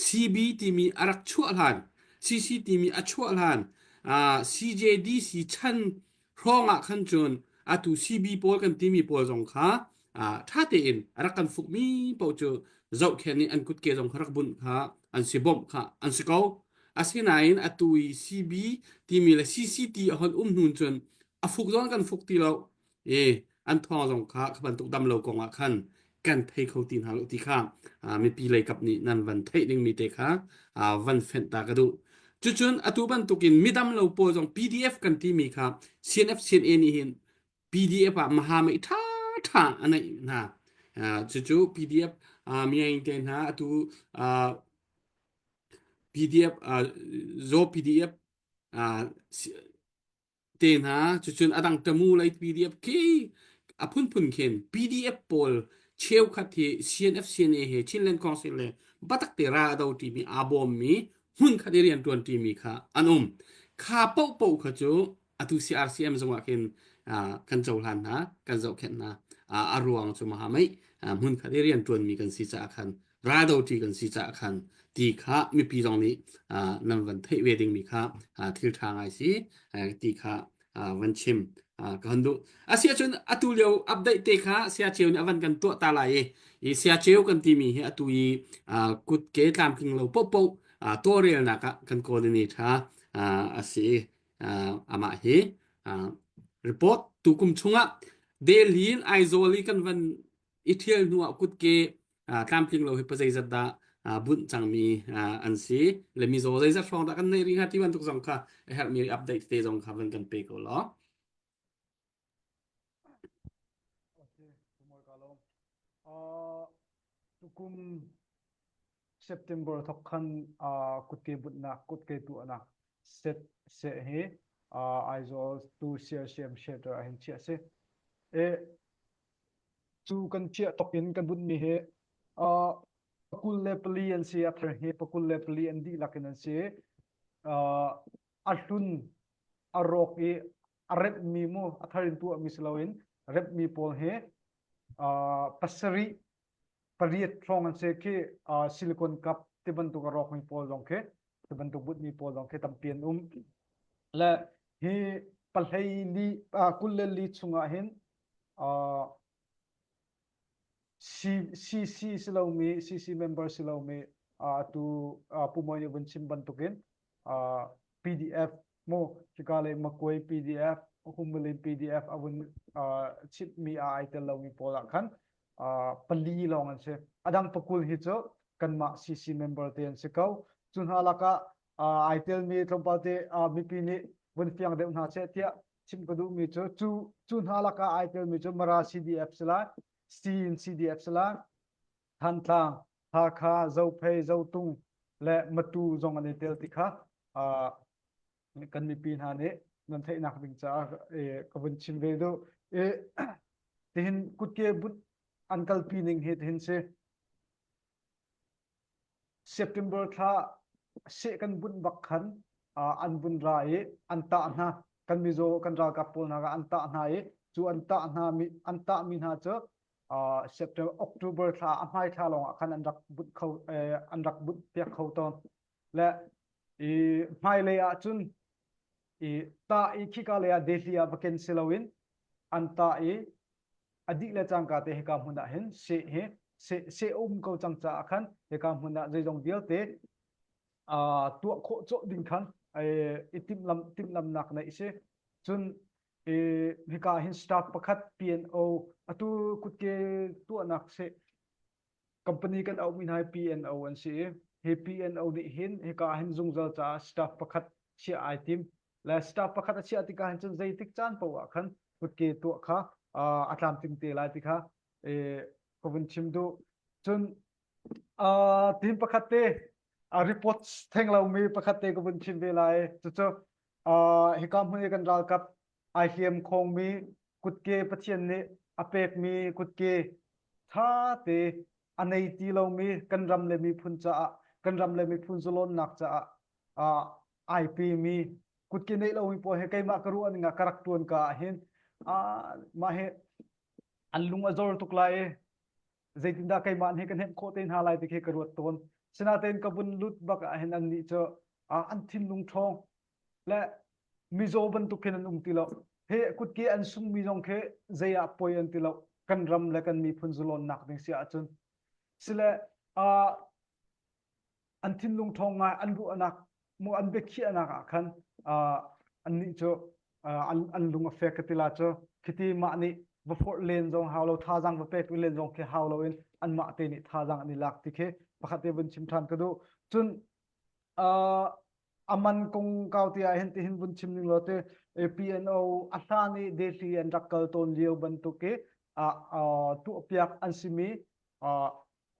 CB timi a rak chuah hlan CC timi a chuah hlan CJDC chan hrawng ah khan cun atu CB pawl kan timi pawl zong kha ṭha tein a rak kan fukmi paoh cu zohkhenh i an kutke zong kha rak bunh kha an si bawmh kha an si ko. Asinain atu i CB timi le CCT a hon um hnu cun a fuk zong kan fuk ti lo i an thawng zong kha kha bantuk dam lo kong ah khan kan thei kho ti hna lo ti kha mipi lei kap nih nan van theih dingmi te kha van fenh ta ka duh. Cucun atu bantukin midam lo pawl zong PDF kan timi kha CNF CNA nih hin PDF ah mahamei ṭha ṭha a neih hna. Cucu PDF miaing te hna atu PDF zaw PDF te hna cucun a dang tamu lei PDF khi a phunphun khin PDF pawl cheukhat hi CNF CNA he Chinland Council le batak te ra a do timi aa bawmmi hmun khat i rian tuan timi kha an um kha paohpaoh kha cu atu CRCM zongah khin kan cohlan hna kan zohkhenh hna a ruang cu mahamei hmun khat i rian tuanmi kan si caah khan raldoṭi kan si caah khan ti kha mipi zong nih nan van theih ve dingmi kha thil ṭha ngai si ti kha van chim ka hon duh. Asi ahcun atu lio update te kha siaceu nih a van kan tuah ta lai i i siaceu kan timi hi atu i kutke tlamtling lo popo tawlrelnak ah kan coordinator a si i amah hi. Report tukum chungah Delhi in Aizawl i kan van i ṭhial hnuah kutke tlamtling lo hi pa zeizat dah bunh cangmi an si le mizaw zeizat hrawng dah kan neih rih hnga ti bantuk zong kha a herhmi update te zong kha van kan pe ko law. Okay, uh, tukum September thok khan uh, kutke bunhnak kutke tuahnak set se hi uh, Aizawl tu CRCM shelter ah hin chiah si. E cu kan chiah tok in kan bunhmi hi uh, pakul le pali an si a thar hi pakul le pali an dihlak in an si. Uh, a hlun a rawk i a remhmi mu a thar in tuahmi si loin remhmi pawl hi uh, pasarih pariat hrawng an si khi uh, silicon cup ti bantuk a rawkmi pawl zong khi ti bantuk butmi pawl zong khi tampi an um le hi pahlei li uh, kul le li chungah hin uh, CC si lomi CC member si lomi atu Pu Mawi nih vun chim bantukin PDF mu hika le Makuai PDF Humulin PDF a vun chimmi a ai tel lomi pawl ah khan pali lawng an si. A dang pakul hi cu kanmah CC member te an si ko. Cu hna lakah ai telmi tlawmpal te mipi nih vun fiang deuh hna seh tiah chim ka duhmi cu cu cu hna lakah ai telmi cu Mara CDF si lai, Siin CDF si lai, Thantlang, Hakha, Zophei, Zotung le Matu zong an i tel ti kha kan mipi hna nih nan theihnak ding caah ka vun chim ve duh. Tihin kutke but an kalpi ning hi tihin si. September thla seh kan bunh bak khan an vun ra i an tah hna. Kan mizaw kan ralkap pawl hna kha an tah hna i cu an tah hna mi an tah mi hna cu September October thla a hmai thla lawng ah khan an rak bunh kho an rak bunh piak kho tawn. Le i hmailei ah cun i tah i khika lei ah Delhi ah va ken si loin an tah i a dih le cangka te hika hmun ah hin seh hi seh seh um ko cang caah khan hika hmun ah zeizong vialte tuah khawh cawh ding khan i timhlam timhlamnak neih si cun hika hin staff pakhat PNO atu kutke tuahnak seh company kan auhmi hna hi PNO an si i hi PNO nih hin hika ah hin zungzal caah staff pakhat chiah ai tim le staff pakhat a chiah tikah hin cun zeitik caan paoh ah khan kutke tuah kha a tlamtling te lai ti kha ka vun chim duh cun team pakhat te report theng lomi pakhat te ka vun chim ve lai cucu hika hmun i kan ralkap ai hliam khawngmi kutke Pathian nih a pekmi kutke ṭha te a nei ti lomi kan ram le miphun caah kan ram le miphun zalawnnak caah ai pemi kutke neih lomi pawl he keimah ka ruah ning ah ka rak ṭuan ka ah hin mah hi an lung a zor tuk lai i zeitindah keimah nih ka hnemh khawh te hna lai ti khi ka ruat tawn. Sinain ka vun lut bak ah hin annih cu an thinlung ṭhawng le mizaw bantuk khin an um ti lo. He kutke an sungmi zong khi zei ah poi an ti lo. Kan ram le kan miphun zalawnnak ding si ahcun. Sile an thinlung ṭhawng ngai an ruahnak mu an biakhiahnak ah khan annih cu an an lung a fek ka ti la cu khiti mah nih va forh len zong hau lo thazaang va pek len zong khi hau lo in anmah te nih thazaang an i lak ti khi pakhat te vun chim ṭhan ka duh cun a man kong kau ti ah hin tihin vun chim ning law te PNO a hlan i Delhi an rak kal tawn lio bantuk i tuahpiak an simi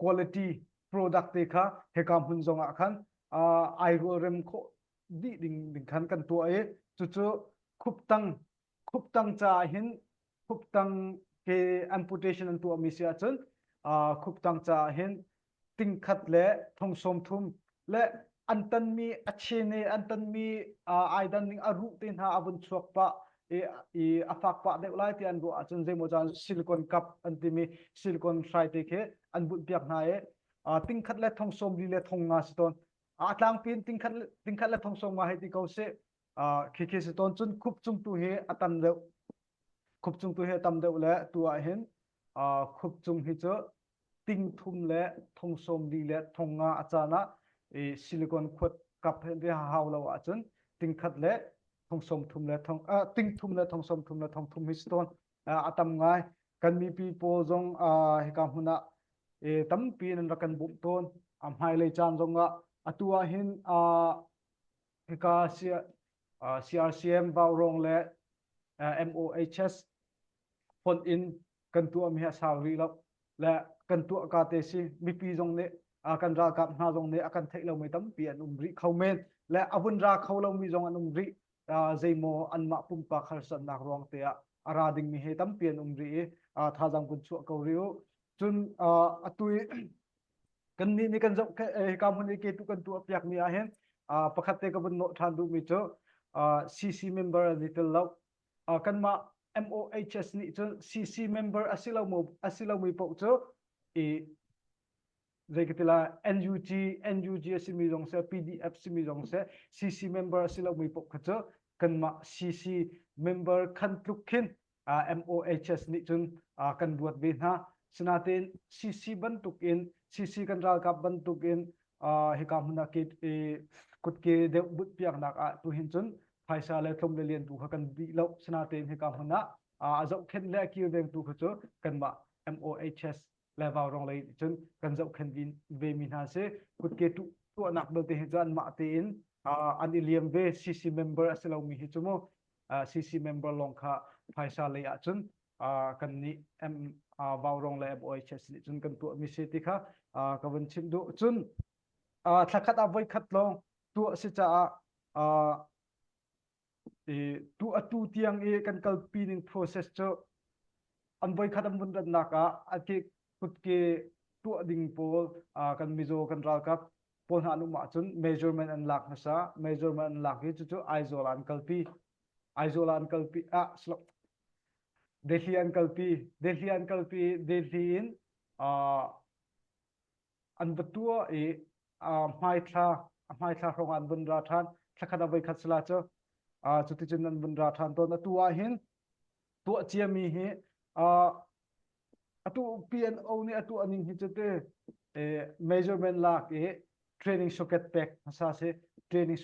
quality product te kha hika hmun zong ah khan ai rualrem khawh dih ding ding khan kan tuah i cucu khuptang khuptang caah hin khuptang ke amputation an tuahmi si ahcun khuptang caah hin tingkhat le thong sawm thum le an tanmi a chen i an tanmi ai dan ning a ruh te hna a vun chuak pah i a fak pah deuh lai ti an ruah ahcun zeimaw caan silicon cup an timi silicon hrai te khi an bunh piak hna i tingkhat le thong sawm li le thong nga si tawn a tlangpi in tingkhat tingkhat le thong sawm nga hei ti ko sih khi khi si tawn cun khup cung tu hi a tam deuh khup cung tu hi a tam deuh le tu ah hin khup cung hi cu ting thum le thong sawm li le thong nga a caan ah i silicon khuat kap he hau lo ahcun tingkhat le thong som thum le thong ting thum le thong som thum le thong thum hi si tawn. A tam ngai. Kan mipi pawl zong hika hmun ah tampi nan rak kan bawmh tawn. A hmailei caan zong ah atu ah hin hika CRCM Vaurawng le MOHS fonh in kan tuahmi hi a sau rih lo le kan tuah ka te si mipi zong nih kan ralkap hna zong nih a kan theih lomi tampi an um rih kho men le a vun ra kho lomi zong an um rih zeimaw anmah pumpak harsatnak ruang te ah a ra dingmi he tampi an um rih i thazaang vun chuah ko rih u cun atu i kannih nih kan zoh hika hmun i ke tu kan tuah piakmi ah hin pakhat te ka vun nawh ṭhan duhmi cu CC member an i tel lo kanmah MOHS nih cun CC member a si lo a si lomi paoh cu i zei ka ti lai NUG NUG a simi zong seh PDF simi zong seh CC member a si lomi paoh kha cu kanmah CC member khan tluk khin MOHS nih cun kan ruat ve hna. Sinain CC bantukin CC kan ralkap bantukin hika hmun ah kutke deuh but piaknak ah tuhin cun phaisa le tlawm le lian tu kha kan dih lo. Sinain hika hmun ah a zohkhenh le a kilvengtu kha cu kanmah MOHS le Vaurong lei cun kan zohkhenh ve mi hna si. Kutke tuahnak belte hi cu anmah tein an i liam ve CC member a si lomi hi cu mu CC member lawng kha phaisa lei ahcun kan nih M Vaurong le MOHS nih cun kan tuahmi si ti kha ka vun chim duh. Cun thlakhat ah voikhat lawng tuah si caah tu atu tiang i kan kalpi ning process cu an voikhat an vun ratnak ah a ke kutke tuah ding pawl kan mizaw kan ralkap pawl hna an um ahcun measurement an lak hmasa measurement an lak i cucu Aizawl ah an kalpi Aizawl ah an kalpi ah Delhi an kalpi Delhi an kalpi Delhi in an va tuah i hmaithla hmaithla hrawng ah an vun ra ṭhan thlakhat ah voikhat sila cu cuticun an vun ra ṭhan tawn atu ah hin tuah ciami hi atu PNO nih a tuah ning hi cu te measurement lak i training socket pek hmasa si training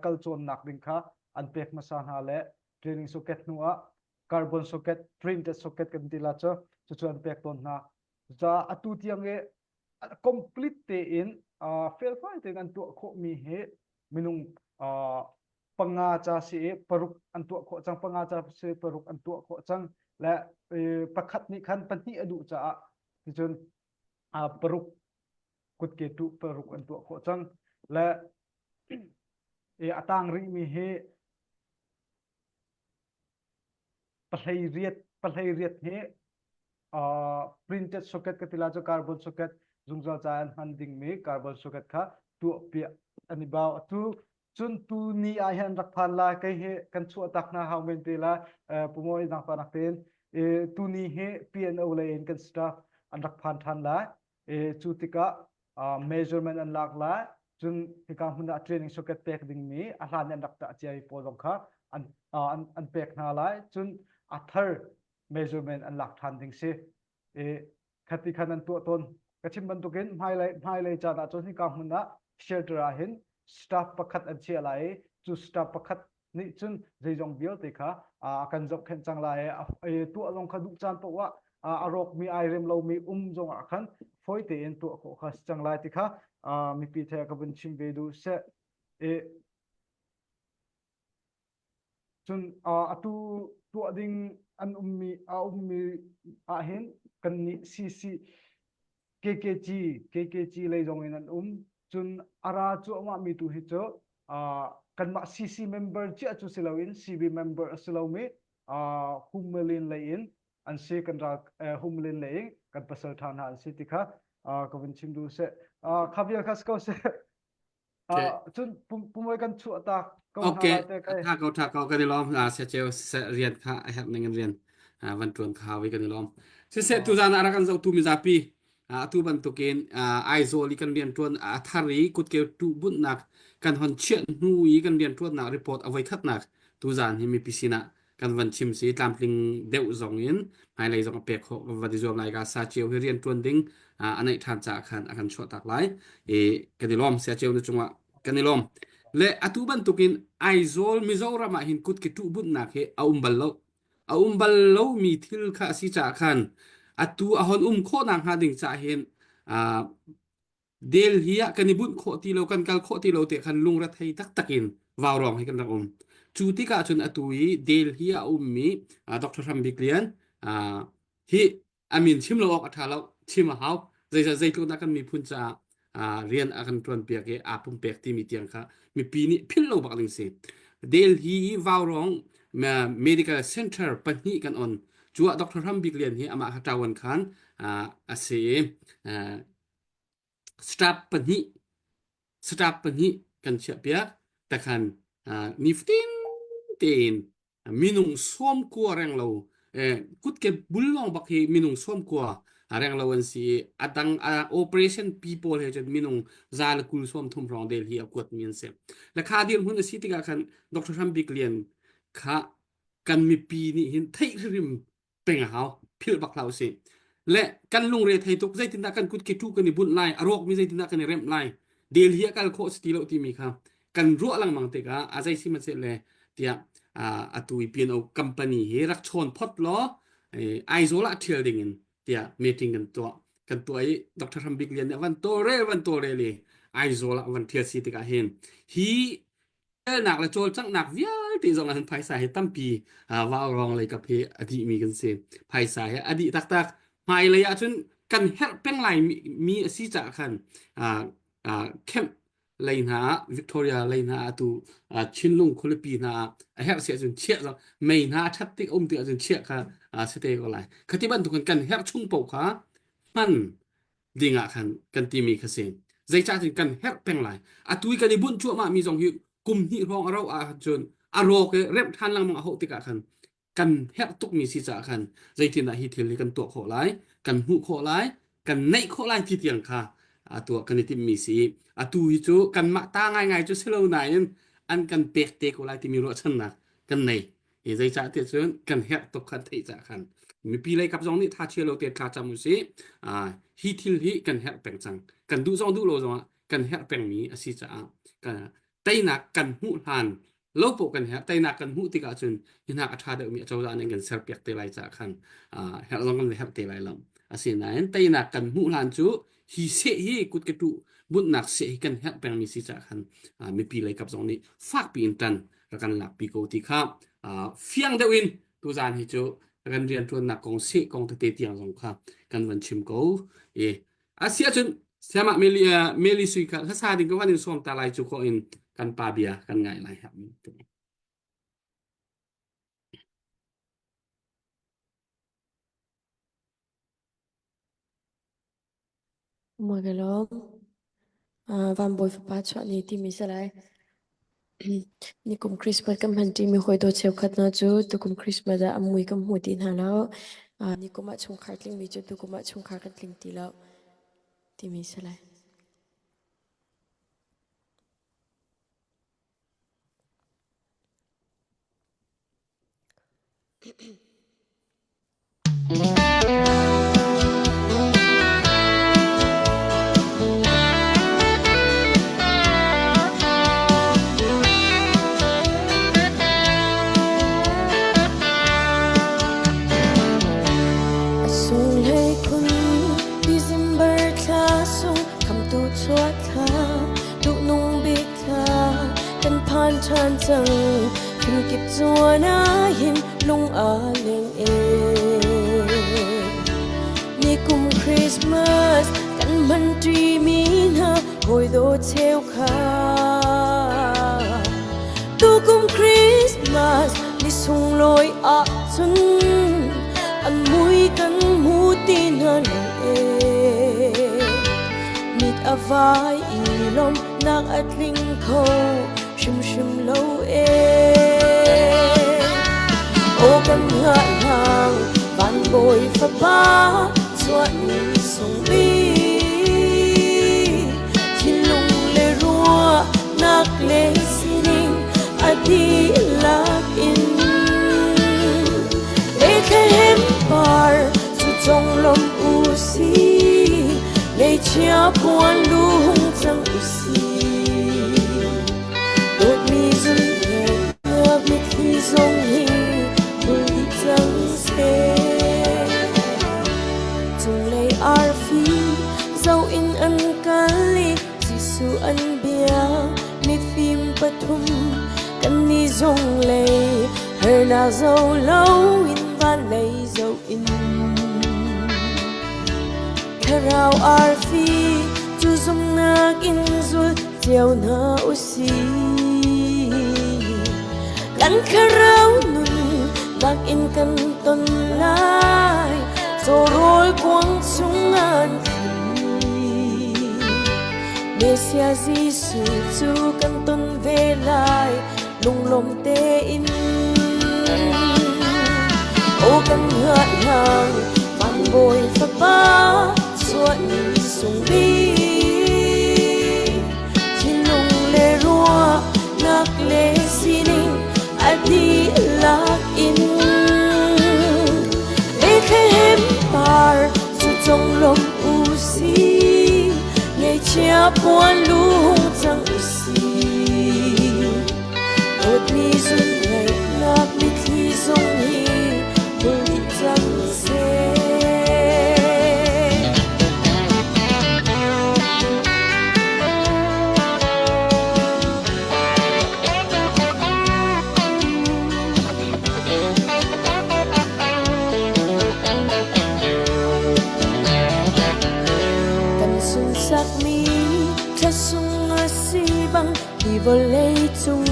kal cawnnak ding kha an pek hmasa hna le training socket hnu ah carbon socket printed socket kan ti la cu cucu an pek tawn hna za atu tiang i complete tein felfai tein an tuah khawhmi hi minung panga ca si i paruk an tuah khawh cang panga ca si paruk an tuah khawh cang le pakhat nih khan pahnih a duh caah ticun paruk kutke tu paruk an tuah khawh cang le a tang rihmi hi pahlei riat pahlei riat hi uh, printed socket ka tila cu carbon socket zungzal ca an hman dingmi carbon socket kha tuah piah an i bau atu cun tu ni ah hin rak phan la kei hi kan chuah tak hna hau men te la pumawi nang pa nak ten e tu ni hi PNO lei in kan staff an rak phan than la e cu tikah measurement an lak lai cun hika hmun ah training socket pek dingmi a hlan an rak tah cia pawl zong kha an an an pek hna lai cun a thar measurement an lak than ding si e khati khan an tuah tawn ka chim bantukin hmailei hmailei caan ah cun hika hmun ah shelter ah hin staff pakhat an chiah lai i cu staff pakhat nih cun zeizong vialte kha a kan zohkhenh cang lai i tuah zong kha duh caan paoh ah a rawkmi ai rem lomi um zong ah khan fawi tein tuah khawh kha si cang lai ti kha mipi the ka vun chim ve duh seh i cun atu tuah ding an ummi a ummi ah hin kan nih CC KKG KKG lei zong in an um cun a ra cuahmah mi tu hi cu kanmah CC member ciah cu si loin CB member a si lomi Hummelin lei in an si kan ral Hummelin lei in kan pasal ṭha hna an si ti kha ka vun chim duh seh kha vial kha si ko seh cun pumoi kan chuah ta ko hna Okay, lai te kai tha ko tha ko kan i lawm na se cheu se rian kha a herh ning in rian van tuan kha hawi kan i lawm siseh tuzan ah rak kan zohtu mizapi atu bantukin Aizawl i kan rian tuan a thar i kutkeu tu bunhnak kan hon chiah hnu i kan rian tuannak report a voi khatnak tuzan hi mipi sinah kan van chim si tlamtling deuh zong in hmailei zong a pek khawh kan van i zuam lai ka sa cio hi rian tuan ding a neih ṭhan caah khan a kan chuah tak lai i kan i lawm sia cio na cungah kan i lawm. Le atu bantukin Aizawl Mizoram ah hin kutke tuh bunhnak hi a um bal lo. A um bal lomi thil kha a si caah khan atu a hon um khawh nak hnga ding caah hin Delhi ah kan i bunh khawh ti lo, kan kal khawh ti lo te khan lungrethei taktak in vaurawng hi kan rak um. Cu tikah cun atu i Delhi ah a ummi Dr. Hram Bik Lian hi a min chim lo awk a ṭha lo, chim a hau. Zeizat zeitluk dah kan miphun caah rian a kan ṭuanpiak i aa pumpek timi tiang kha mipi nih philh lo bak ding si. Delhi i vaurawng medical center pahnih kan on. Cu ah Dr. Hram Bik Lian hi amah kha ṭawan khan a si i Staff pahnih staff pahnih kan chiahpiak takhan nifatin tein minung sawmkua renglo kutke bul lawng bak hi minung sawmkua renglo an si i a dang operation pi pawl he cun minung 120 30 hrawng del hi a kuatmi an si. Le kha dirhmun a si tikah khan Dr. Hram Bik Lian kha kan mipi nih hin theih hrim peng a hau philh bak hlah usih le kan lungre thei tuk zeitindah kan kut ke tu kan i bunh lai a rawkmi zeitindah kan i remh lai Delhi a kal khawh si ti lo timi kha kan ruah lengmang tikah a zei si hmanhseh le tiah atu i PNO company hi rak chawn phot law Aizawl ah ṭhial ding in tiah meeting kan tuah kan tuah i Dr. Hram Bik Lian nih van tawlrel van tawlrel i Aizawl ah van ṭhial si tikah hin hi Telnak le cawlcanghnak vialte zong ah hin phaisa hi tampi vaurawng lei kap hi a dihmi kan si. Phaisa hi a dih taktak. Hmailei ahcun kan herh peng lai mi a si caah khan camp lei hna ah Victoria lei hna ah atu Chinlung khualipi hna ah a herh si ahcun chiah zong mei hna a ṭhat tik a um tik ahcun chiah kha si te ko lai. Khati bantukin kan herh chung paoh kha hman ding ah khan kan timi kha si. Zeicahtiah kan herh peng lai. Atu i kan i bunh cuahmah mi zong hi kum hnih hrawng a rauh ahcun a rawk i remh ṭhan lengmang a hauh tikah khan kan herh tukmi si caah khan zeitindah hi thil hi kan tuah khawh lai, kan hmuh khawh lai, kan neih khawh lai ti tiang kha a tuah kan i timhmi si. Atu hi cu kanmah ta ngaingai cu si lo nain an kan pek te ko lai timi ruahchannak kan nei. I zeicah tiah cun kan herh tuk khan theih cah khan mipi lei kap zong nih tha chia lo te thla cam usih. Hi thil hi kan herh peng cang. Kan duh zong duh lo zongah kan herh pengmi a si caah kan teinak kan hmuh hlan lo poh kan herh teinak kan hmuh tikah cun hi hnak a ṭha deuhmi acozah nih kan serpiak te lai caah khan herh zong kan herh te lai lo. Asinain teinak kan hmuh hlan cu hi seh hi kut ke tuh bunhnak seh hi kan herh pengmi si caah khan mipi lei kap zong nih fakpi in ṭan rak kan lakpi ko ti kha fiang deuh in tuzaan hi cu kan rianṭuannak kong seh kong tete tiang zong kha kan van chim ko i a si ahcun siamah Meli Meli sui kha hlasa ding ka van in sawm ta lai cu ko in kan pa bia kan ngai lai. Magalong Van Bawi fapa chuah ni timi si lai. Nikum Christmas kan hman ṭimi hawi cheukhat hna cu tukum Christmas ah a mui kan hmu ti hna lo. Nikum ah chungkhar tlingmi cu tukum ah chungkhar kan tling ti lo timi si lai. A sunghlei khun December thla sung khamtu chuah thla duhnung bik thla kan phan ṭhan cang Phunkip zuan ahhin lung aa leng e. Nikum Christmas kan hman ṭimi hna hawi dawt cheukhat. Tukum Christmas ni sunglawi ahcun an mui kan hmu ti hna lo e. Mit a vai i lawmhnak a tling kho hrimhrim lo e. Aw kan hngahhlang van bawi fapa chuah ni sungbi thinlung le ruahnak le sining a dihlak in Bethlehem par cu conglawmh u si Ngeichia puan lu hung cang u si. arfi zo in an kal i Jesuh an bia mifim pathum kan ni zong lei harnak zo lo in van lei zo in Thlarau arfi cu zumhnak in zul cio hna u sih. Kan thlarau nun nakin kan ton lai, cawrawl kuang chung an thi. Messiah Jesuh cu kan ton ve lai, lunglawm tein. Aw kan hngahhlang van bawi fapa suah ni sung bik thinlung le ruahnak le sining a dihlak in Bethlehem par cu conglawmh u si ngaihchia puan lung cang u si Dawtmi zun ngaihnak mitthli zong hi hul dih cang seh. Kan sunsakmi thlasung a si bang Hi vawlei cung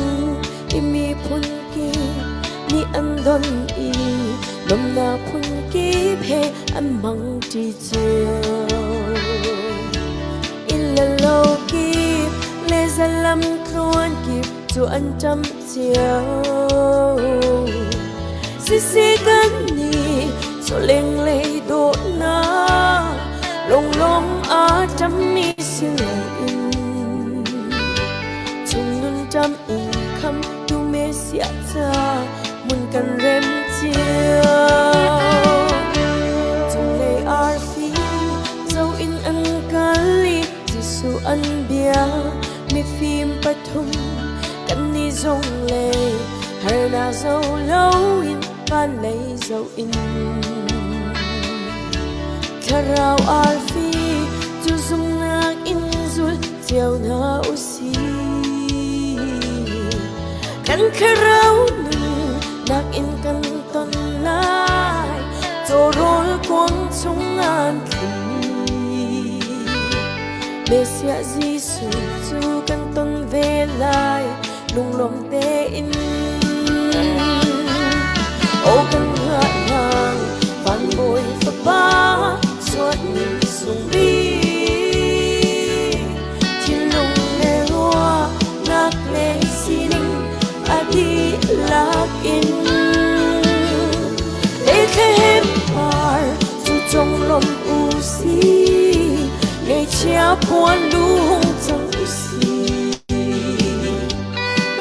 i miphun kip nih an don i lawmhnak phun kip he an hmang ṭi cio. Inn le lo kip le zalam tluan kip cu an ṭam cio. Siseh kan nih chawleng lei dawhnak lawnglawng aa ṭammi si loin chung nun ṭam in khamtu Messiah ca mun kan rem cio. Cunglei arfi zo in an kal i Jesuh an bia mifim pathum kannih zong lei harnak zo loin van lei zo in thlarau arfi cu zumhnak in zul cio hna u sih kan thlarau nunnak in kan ton lai cawrawl kuang chung an thlimi Messiah Jesuh cu kan ton ve lai lunglawm tein. Aw kan hngahhlang van bawi fapa suat sung bik thinlung le ruahnak le sining a dihlak in Bethlehem par cu conglawmh u sih Ngaihchia puan lung cang u sih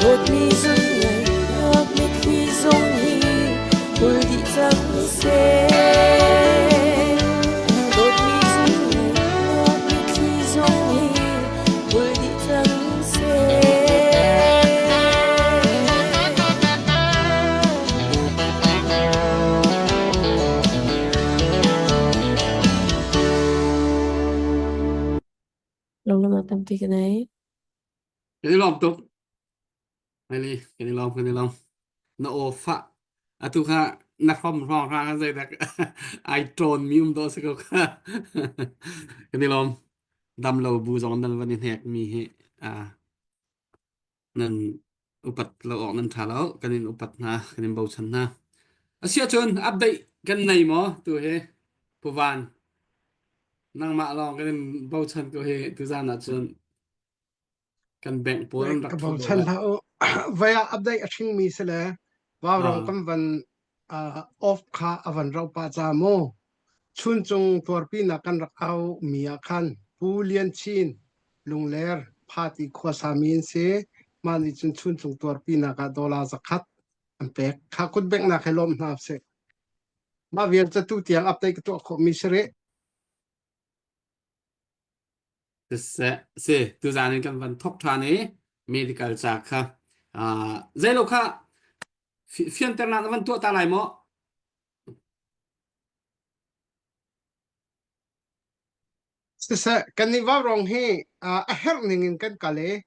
Dawtmi zun ngaihnak mitthli zong hi hul dih cang seh. Dawtmi zun ngaihnak mitthli zong hi hul dih cang seh. Lunglawmhnak tampi ka nei. Kan i lawm tuk. Maili, kan i lawm, kan i lawm. Na aw fah. Atu kha na hrom hrawng hra kha zeidak ai ṭawn mi um dawh si ko kha. Kan i lawm. Dam lo bu zong nan van i hnek mi hi ah nan upat lo awk nan ṭha lo. Kan in upat hna, kan in bochan hna. Asiahcun update kan nei maw tu hi Puvan nangmah lawng kan in bochan ko hi tuzan ahcun kan bank pawl an rak ka ṭhu bochan lo hlah u. Vai ah update a hringmi si le vaurong Ah. kan van uh, off kha a van rauh pah ca mu. Chuncung tuarpinak kan rak au mi ah khan Pu Lian Chin Lungler Phati khuasa mi an si. Mah nih cun chuncung tuarpinak ah dollar zakhat an pek. Kha kut benghnak he lawm hna sih. Mah vial ca tu tiang update ka tuah khawh mi si rih. Siseh, si tuzan in kan van thok ṭhan i medical ca kha uh, zeilo kha fianternak na van tuah ta lai maw? Siseh, kannih vaurawng hi uh, a herh ning in kan kal i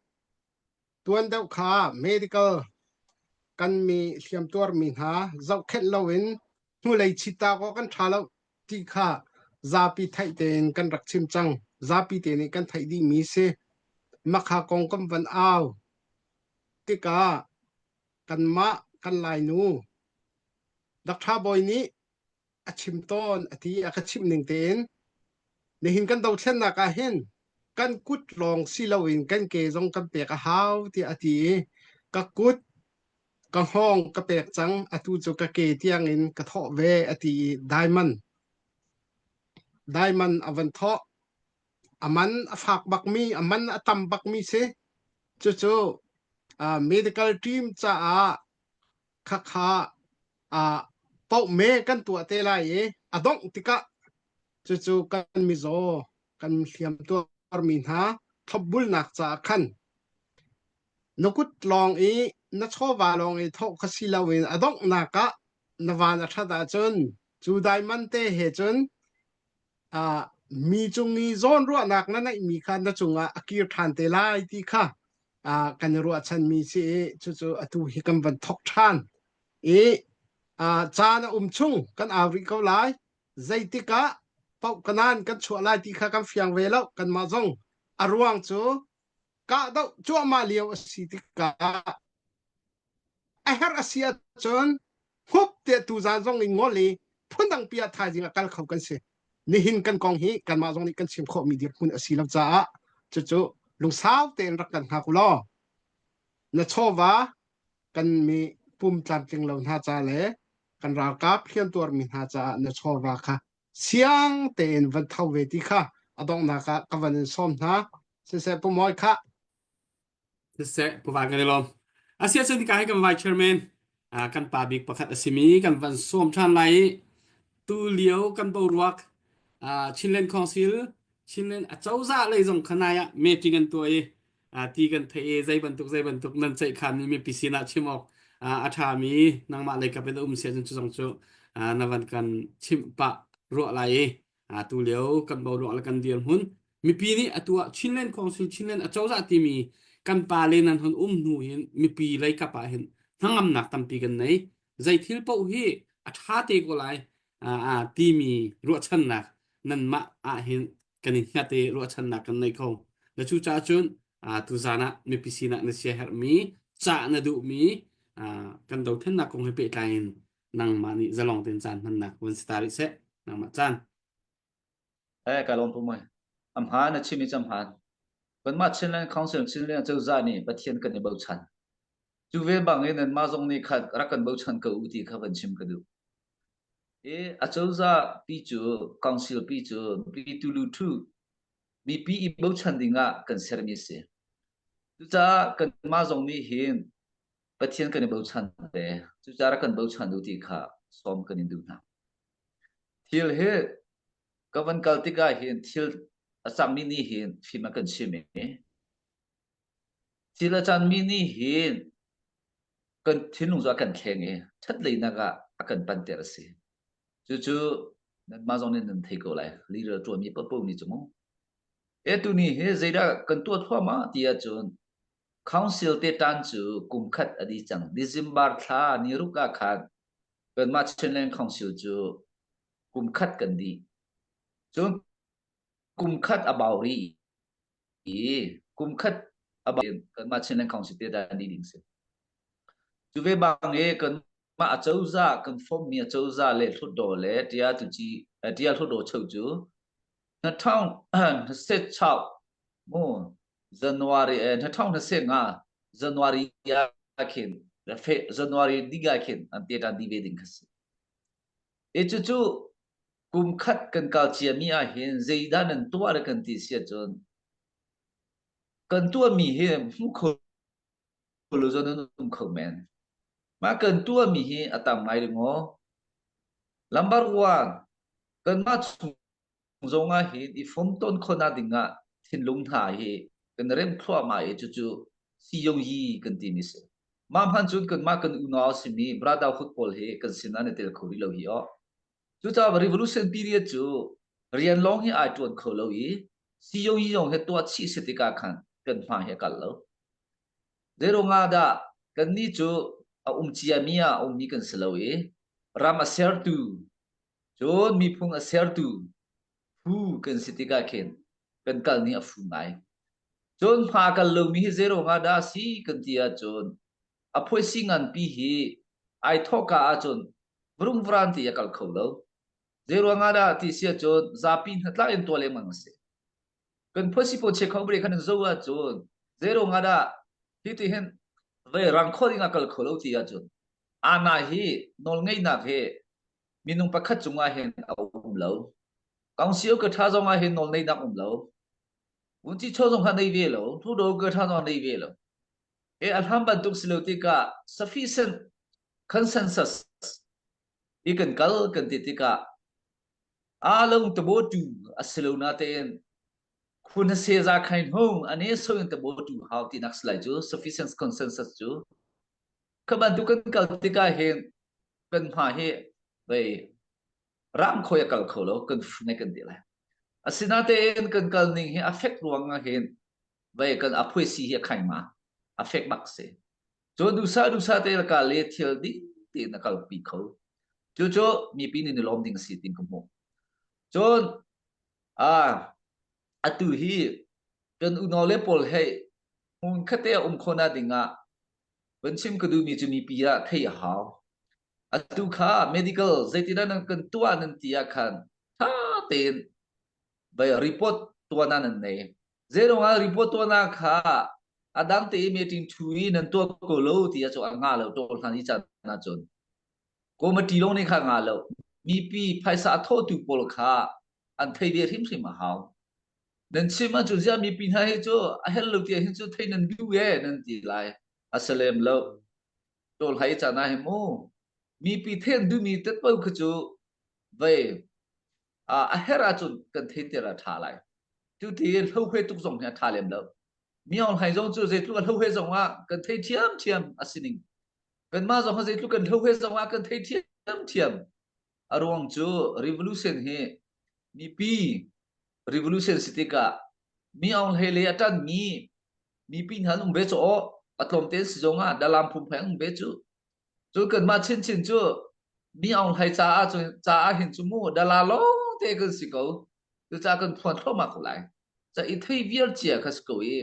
tuan deuh kha medical kan mi hliamtuar mi hna zohkhenh loin hnulei chita awk kan ṭha lo ti kha zapi theih tein kan rak chim cang. Zapi te nih kan theih dihmi si. Makha kong kan van au tikah kanmah kan Lainu Dr. Bawi nih a chim tawn a ti a ka chimh ning tein nihin kan dothlennak ah hin kan kut lawng si loin kan ke zong kan pek a hau tiah a ti i ka kut ka hngawng ka pek cang atu cu ka ke tiang in ka thawh ve a ti i diamond diamond a van thawh a man a fak bakmi a man a tam bakmi si cucu uh, medical team caah khakha uh, paohme kan tuah te lai i a dongh tikah cucu kan mizaw kan hliam tuarmi hna thlopbulnak caah khan na kut lawng i na chawva lawng i thawh kha si loin a donghnak ah na van a ṭhat ahcun cu daiman te he cun uh, mi cung i zawnruahnak na neihmi kha na cungah a kir ṭhan te lai ti kha uh, kan i ruahchanmi si i cucu atu hi kan van thawk ṭhan i uh, caan a um chung kan au rih ko lai zeitik ah paoh kanan kan chuah lai ti kha kan fiang ve lo kanmah zong a ruang cu kahdoh cuahmah lio a si tikah a herh a si ahcun hup tiah tuzaan zong in ngol i phundang pi ah thaizing a kal kho kan si. Nihin kan kong hi kanmah zong nih kan chim khawhmi dirhmun a si lo caah cucu lungsau tein rak kan hngak u law na chawva kan mi pum tlamtling lo hna ca le kan ralkap hliamtuarmi hna caah na chawva kha siang tein van tho ve ti kha a donghnak ah ka van in sawm hna. Siseh Pu Mawi khah. Siseh Pu Van kan i lawm. Asia cun ka hi kan vice chairman kan pa bik pakhat a simi kan van sawm ṭhan lai i tu lio kan boruak Chinland Council Chinland acozah lei zong khanai ah meeting an tuah i ti kan theih i zei bantuk zei bantuk nan ceih khan mi mipi sinah chim awk a ṭhami nangmah lei kap in a um sia cun cu zong cu na van kan chimh pah ruah lai i atu lio kan boruak le kan dirhmun mipi nih atu ah Chinland Council Chinland acozah timi kan pa le nan hon um hnu hin mipi lei kap ah hin hnangamnak tampi kan nei zei thil paoh hi a ṭha te ko lai timi ruahchannak nanmah ah hin kan i hngat i ruahchannak kan nei kho na cu caah cun tuzan ah mipi sinah na siaherhmi cah na duhmi kan dothlennak kong he pehtlai in nangmah nih zalong tein caan hmannak vun si ta rih seh nangmah caan Eh ka lawm pu mai amha na chimi chamhan kanmah Chinland Council Chinland cozah nih Pathian kan i bochan cu ve bang in nanmah zong nih khat rak kan bochan ko u ti kha van chim ka duh i acozah pi cu council pi cu pi tulu thu mipi i bochan ding ah kan sermi si cucaah kanmah zong nih hin Pathian kan i bochan ve. Cucaah rak kan bochan u ti kha sawm kan in duh hna. Thil hi ka van kal tikah hin thil a cangmi nih hin fim a kan chim i thil a canmi nih hin kan thinlung cu a kan thleng i ṭhatleinak ah a kan panter a si. Cucu nanmah zong nih nan thei ko lai. Leader ṭuanmi paohpaoh nih cu mu. E tuni hi zeidah kan tuah thluahmah ti ahcun Council te tan cu kum khat a dih cang. December thla ni ruk ah khan kanmah Chinland Council cu kum khat kan dih. Cun kum khat a bau rih i kum khat a bau kanmah Chinland Council te dan dih ding si. Cu ve bang i kanmah acozah kan fommi acozah le hlutdaw le tia tuci tia hlutdaw cheu cu na thong na set chau mu January na thong na se nga January ah khin January diga khin an te tan di ve ding kha si. E cu cu kum khat kan kal cia mi ah hin zeidah nan tuah le kan ti si ahcun kan tuahmi hi hmu kho lo zon an um kho men. Mah kan tuahmi hi a tam ngai ringaw. Lambar one, kanmah chung zong ah hin i fomtawn khawhnak ding ah thinlung hna hi kan rem thluahmah i cucu siyoyi kan timi si. Mah hman cun kanmah kan unau a simi brotherhood pawl hi kan sin ah an i tel kho rih lo hi aw. Cucaah revolution period cu rian lawng hi ai ṭuan kho lo i. Siyong yiyong he tuah chih si tikah khan kan hma hi a kal lo. Zeiruangah dah kannih cu a um ciami ah a ummi kan si lo i ram a sertu cun miphung a sertu phu kan si tikah khin kan kal ning a fu ngai. Cun hma kal lomi hi zeiruangah dah a si kan ti ahcun a phuaisi nganpi hi ai thawhka ahcun vrungvran ti a kal kho lo. Zeiruangah dah ti si ahcun zapi hnatlak in tuah lengmang a si. Kan phuaisi pawl che kho bari khan in zo ahcun zeiruangah dah hi ti hin vei rang kho ding ah kal kho lo ti ahcun ana hi nawlngeihnak hi minung pakhat cungah hin a um lo. Council ka tha zong ah hin nawlneihnak um lo. Vunci chaw zong kha nei ve lo. Thu do ka tha zong nei ve lo. E a hlam bantuk si lo tikah sufficient consensus i kan kal kan ti tikah a lung tabo tu a si lo na tein khun se za khain hung ane so in tabo tu hau ti nak slai cu sufficient consensus cu kha bantuk kan kal tikah hin kan hma hi vei ram khoi a kal kho lo kan fune kan ti lai asinatein kan kal ning hi a fek ruang ah hin vei kan a phui si hi a khain ma a fek bak si cu dusa dusa te ka le thil ding tein a kalpi kho cu cu mipi nih ni lawm ding si tin ka hmuh cun a atu hi kan unau le pawl hei hmun khate a um khona ding ah van chim ka duhmi cu mipi ah thei a hau atu kha medical zeitindah nan kan tuah nan ti ah khan tha tein vai report tuah na nan nei Zeirong ah report tuahnak kha a dang te i meeting thu i nan tuah ko lo ti ah cu a nga lo tawl hna i caan ahcun committee lawng nih kha nga lo mipi phaisa a thawhtu pawl kha an thei ve hrimhrim a hau nan chim ahcun ziah mipi hna hi cu a hel lo ti hin cu thei nan duh e nan ti lai a si lem lo tawl hai caan ah hi mu mipi then duhmi tet po kha cu vei a herh ahcun kan theiter a ṭha lai. Cuti hlohe tuk zong hi a ṭha lem lo. Mi Aung Hlaing zong cu zeitluk a hlohe zong ah kan thei ṭhiamṭhiam a si ning. Kanmah zong zeitluk kan hlohe zong ah kan thei ṭhiamṭhiam. A ruang cu revolution hi mipi revolution si tikah mi Aung Hlei lei a ṭanmi mipi hna an um ve cu aw a tlawmte si zong ah dalam phungphai an um ve cu. Cu kanmah chinchin cu mi Aung Hlai caah cun caah hin cu mu dala lawng te kan si ko. Cucaah kan phuan thluahmah ko lai. Ca i thei vial cia kha si ko i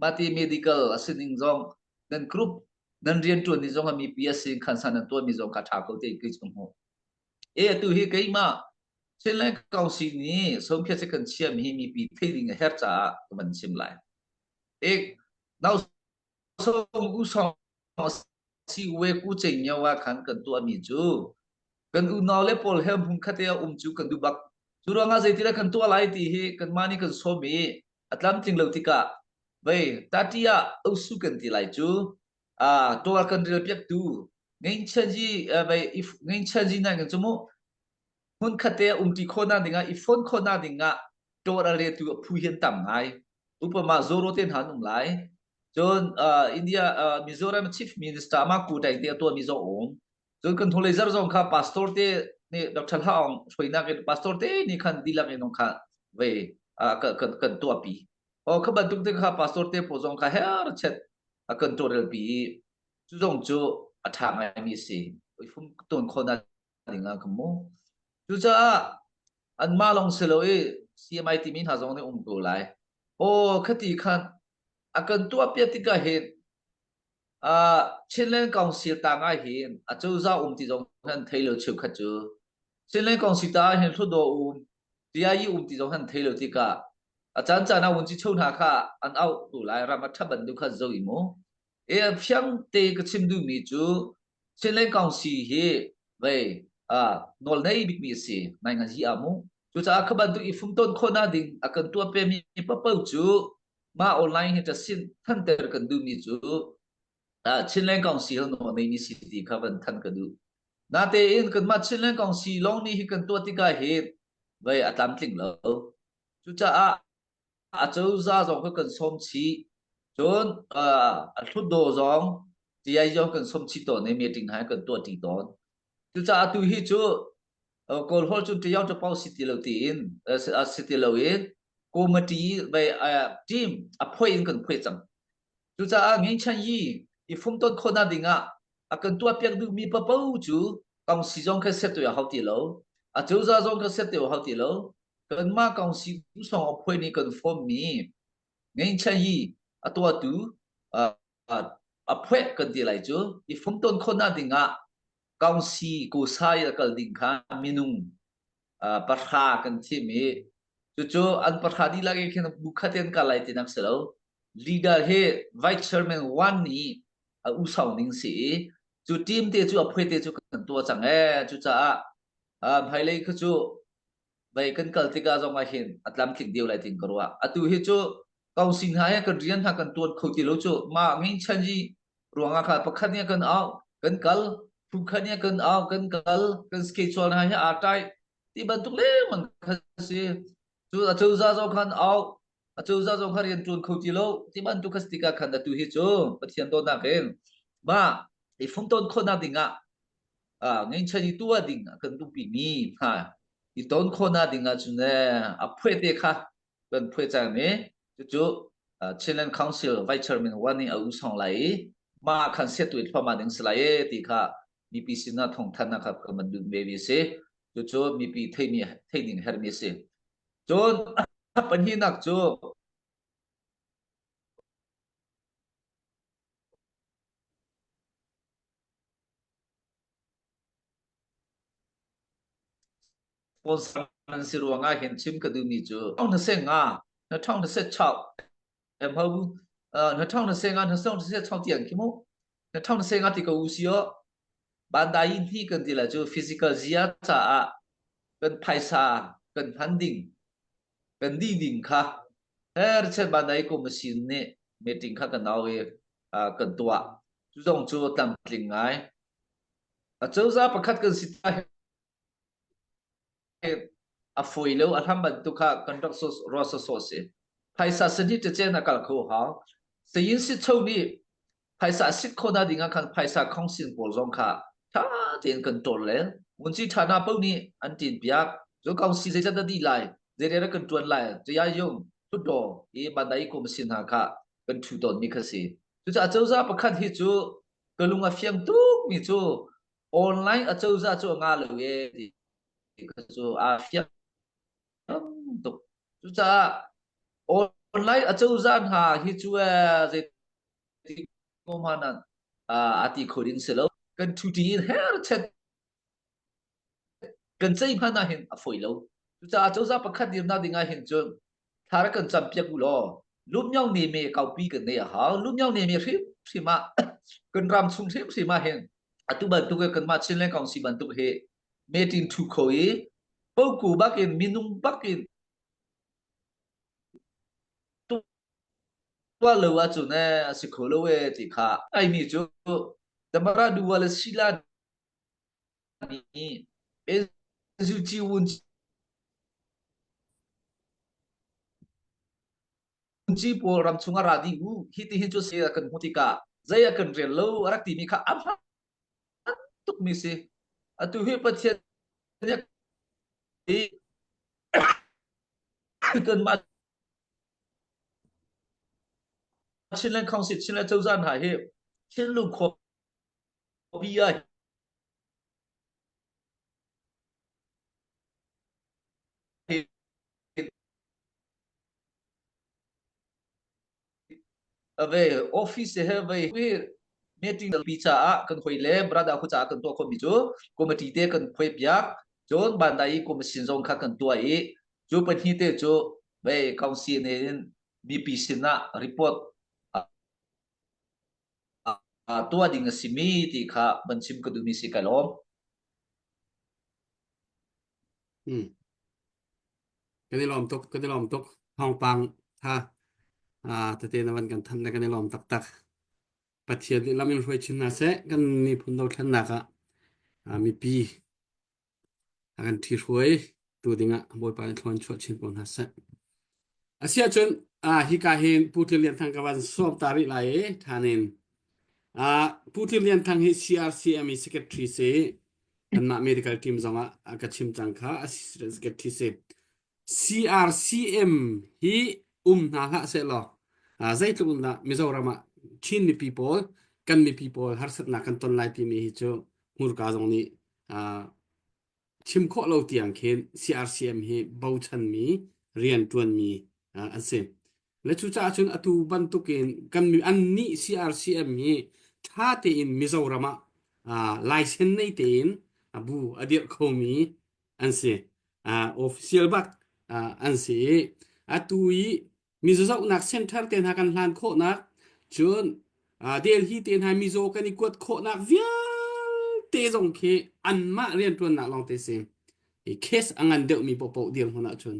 mati medical a sining zong nan group nan rianṭuan ni zong a mipi a sin khan san nan tuahmi zong kha ṭha ko te kei cu hmu. E atu hi keimah Chinland Council nih somphia se kan chiami hi mipi thei ding a her caah ka van chim lai. E nau song u song si we ku cheng nyo ah khan kan tuahmi cu kan unau le pawl he hmun khat ah um cu kan duh bak. Cu ruangah zeitindah kan tuah lai ti hi kanmah nih kan sawm i a tlamtling lo tikah vei tati ah osu kan ti lai cu ah tual kan rel piak tu ngeinchanji vei if ngeinchanji nan kan cu mu hmun khat te umti khawhnak dingah i phone khawhnak dingah tawr a retu a phu hian tam ngai upama zoro te hna an um lai cun uh, India uh, Mizoram Chief Minister ama ku dai te a tuahmi zong um cun kan hnulei zar zong kha pastor te nih Dr. Hlaung hruainak in pastor te nih khan dihlak in kha ve uh, kan kan kan tuahpi o kha bantuk te kha pastor te po zong kha her chet a kan tawrel pi cu zong cu a tha ngai mi si fum ton khona ding ah ka mu cucaah anmah lawng si lo i CMI timi hna zong nih um ko lai aw khati khan a kan tuahpiak tikah hin uh, Chinland Council tang ah hin a cozah um ti zong han thei lo cheukhat cu Chinland Council ta hin hludaw um TIE um ti zong han thei lo tikah a caan caan ah un ci cho hna kha an auh tu lai ram a ṭha bantuk kha zo i mu E fiang te ka chim duhmi cu Chinland Council hi vei nawl nei bikmi a si nai ngan hi amu cucaah kha bantuk i fumton khawhnak ding a kan tuah pemi papo cu mah online hi ta sin thanter kan duhmi cu Chinland Council nawl nei mi si ti kha van than ka duh natein kanmah Chinland Council lawng nih hi kan tuah tikah hi vei a tlamtling lo cucaah acozah zong kha kan sawm chih cun a hlutdaw zong TI zong kan sawm chih tawn i meeting hai kan tuah ṭi tawn cucaah tu hi cu Kawl hol cun ṭiao ṭapau si ti lo tiin si ti lo i. Committee ve team a phoi in kan phoi cang. Cucaah Ngeinchan Yi i fumton khawhnak ding ah a kan tuahpiak duhmi papo cu kongsi zong kha set hau ti lo, a cozah zong kha set hau ti lo. Kanmah kongsi song a phuai nih kan form mi Ngeinchan Yi a tuahtu a phueh kan ti lai cu i fumton khawhnak ding ah kongsi kosai a kal ding kha minung pahra kan thim i cucu an pahra dihlak in khin bu khat in kal lai tinak si lo. Leader hi vice chairman one nih a usau ning si i cu team te cu a phuai te cu kan tuah cang ee. Cucaah hmailei kha cu vei kan kal tikah zong ah hin a tlamtling deuh lai tin ka ruah. Atu hi cu council hna he kan rian hna kan tuan kho ti lo cu mah ngeinchan hi ruangah kha pakhat nih kan au kan kal phukhat nih kan au kan kal kan schedule hna hi aa tai ti bantuk lengmang kha si cu acozah zong khan au acozah zong khan rian tuan kho ti lo ti bantuk kha si tikah khan atu hi cu Pathian dawtnak in mah i fumton khawhnak ding ah ngeinchan i tuah ding kan duhpi mi hna i ton khawhnak ding ah cun a phuai te kha kan phuai cang i cucu Chinland Council Vice Chairman wan nih a usong lai i mah khan set tu thluahmah ding si lai e ti kha mipi sinah thawngthannak kha kan duh ve mi si cucu mipi theimi theih ding hermi si cun pahnihnak cu Sponsor nan si ruangah hin chim ka duhmi cu na se nga na thong na se chau em ho na thong na se nga na song na se chau tiang khi mu na thong na se nga ti ko u si o bandai in hi kan ti la cu physical zia caah kan phaisa kan hman ding kan di ding kha her chen bandai ko machine nih meeting kha kan au i kan tuah cu zong cu tlamtling ngai a cozah pakhat kan si ta a fawi lo a hlam bantuk kha kan rak ruah sawsawh si. Phaisa sani ṭacen a kal kho hau. Sayin si cho nih phaisa a sit khawhnak ding ah khan phaisa khongsin pawl zong kha ṭha tein kan ṭawl le vunci ṭha hna paoh nih an ṭin piak. Cu kong si zeizat a dih lai, zeirel kan ṭuan lai, caya yung, hlutdaw i bandai kum sin hna kha kan ṭhu tawnmi kha si. Cucaah cozah pakhat hi cu ka lung a fiang tuk mi cu online acozah cu a ngah lo e ti kha cu aa fiang tuk. Cucaah online acozah hna hi cu zeiti ko hmanh ah a ti kho ding si lo. Kan ṭhuṭi in her chet kan ceih hmanh ah hin a fawi lo. Cucaah cozah pakhat dirnak ding ah hin cun thla rak kan campiak u law lumyong ne me kaupi kan nei a hau. Lumyong ne me hrimhrim ah kan ram chung hrimhrim ah hin atu bantuk kanmah Chinland Council bantuk hi meeting thu kho i poku bakin minung bakin tuah lo ahcun eh a si kho lo e ti kha ai mi cu Tamara Duwa le Sila nih Ezuchi Wun Ci pawl ram chung ah ra dih u hi ti hin cu si kan hmuh tikah zei a kan rel lo a rak timi kha a hmaan tukmi si atu hi Pathian nih kanmah Chinland Council Chinland cozah hna hi thinlung khuapi ah Ave office he vei hi meeting pi caah kan hoi le brother khu caah kan tuah khomi cu committee te kan phoi piak cun bandai commission zong kha kan tuah i cu pahnih te cu vei council ne in mipi sinah report tuah ding a simi ti kha van chim ka duhmi si kai lawm. Hmm. Kan i lawm tuk, kan i lawm tuk. Thawngpang tha ah tete na van kan thanh na kan i lawm taktak. Pathian nih lam in hruai chin hna seh. Kan miphun dothlennak ah ah mipi a kan ṭhihruai tu dingah Bawipa nih thluan chuah chin ko hna seh. Asiahcun ah hika hin Pu Tlir Lian Thang ka van sawm ta rih lai i ṭhan in ah Pu Tlir Lian Thang hi CRCM i secretary si kanmah medical team zongah a ka chim cang kha assistant secretary si. CRCM hi um hna hlah sehlaw zeitluk in dah Mizoram ah Chin mipi pawl kan mipi pawl harsatnak kan ton lai timi hi cu hmurka zong nih chim khawh lo tiang khin CRCM hi bochanmi rianṭuanmi an si. Le cucaah cun atu bantukin kan annih CRCM hi ṭha tein Mizoram ah license nei tein bu a dirh khomi an si. Official bak an si i atu i mizaw zohnak center te hna kan hlan khawhnak cun Delhi te hna mizaw kan i kuat khawhnak vialte zong khi anmah rianṭuannak lawngte si. I case a ngan deuhmi paohpaoh dirhmun ahcun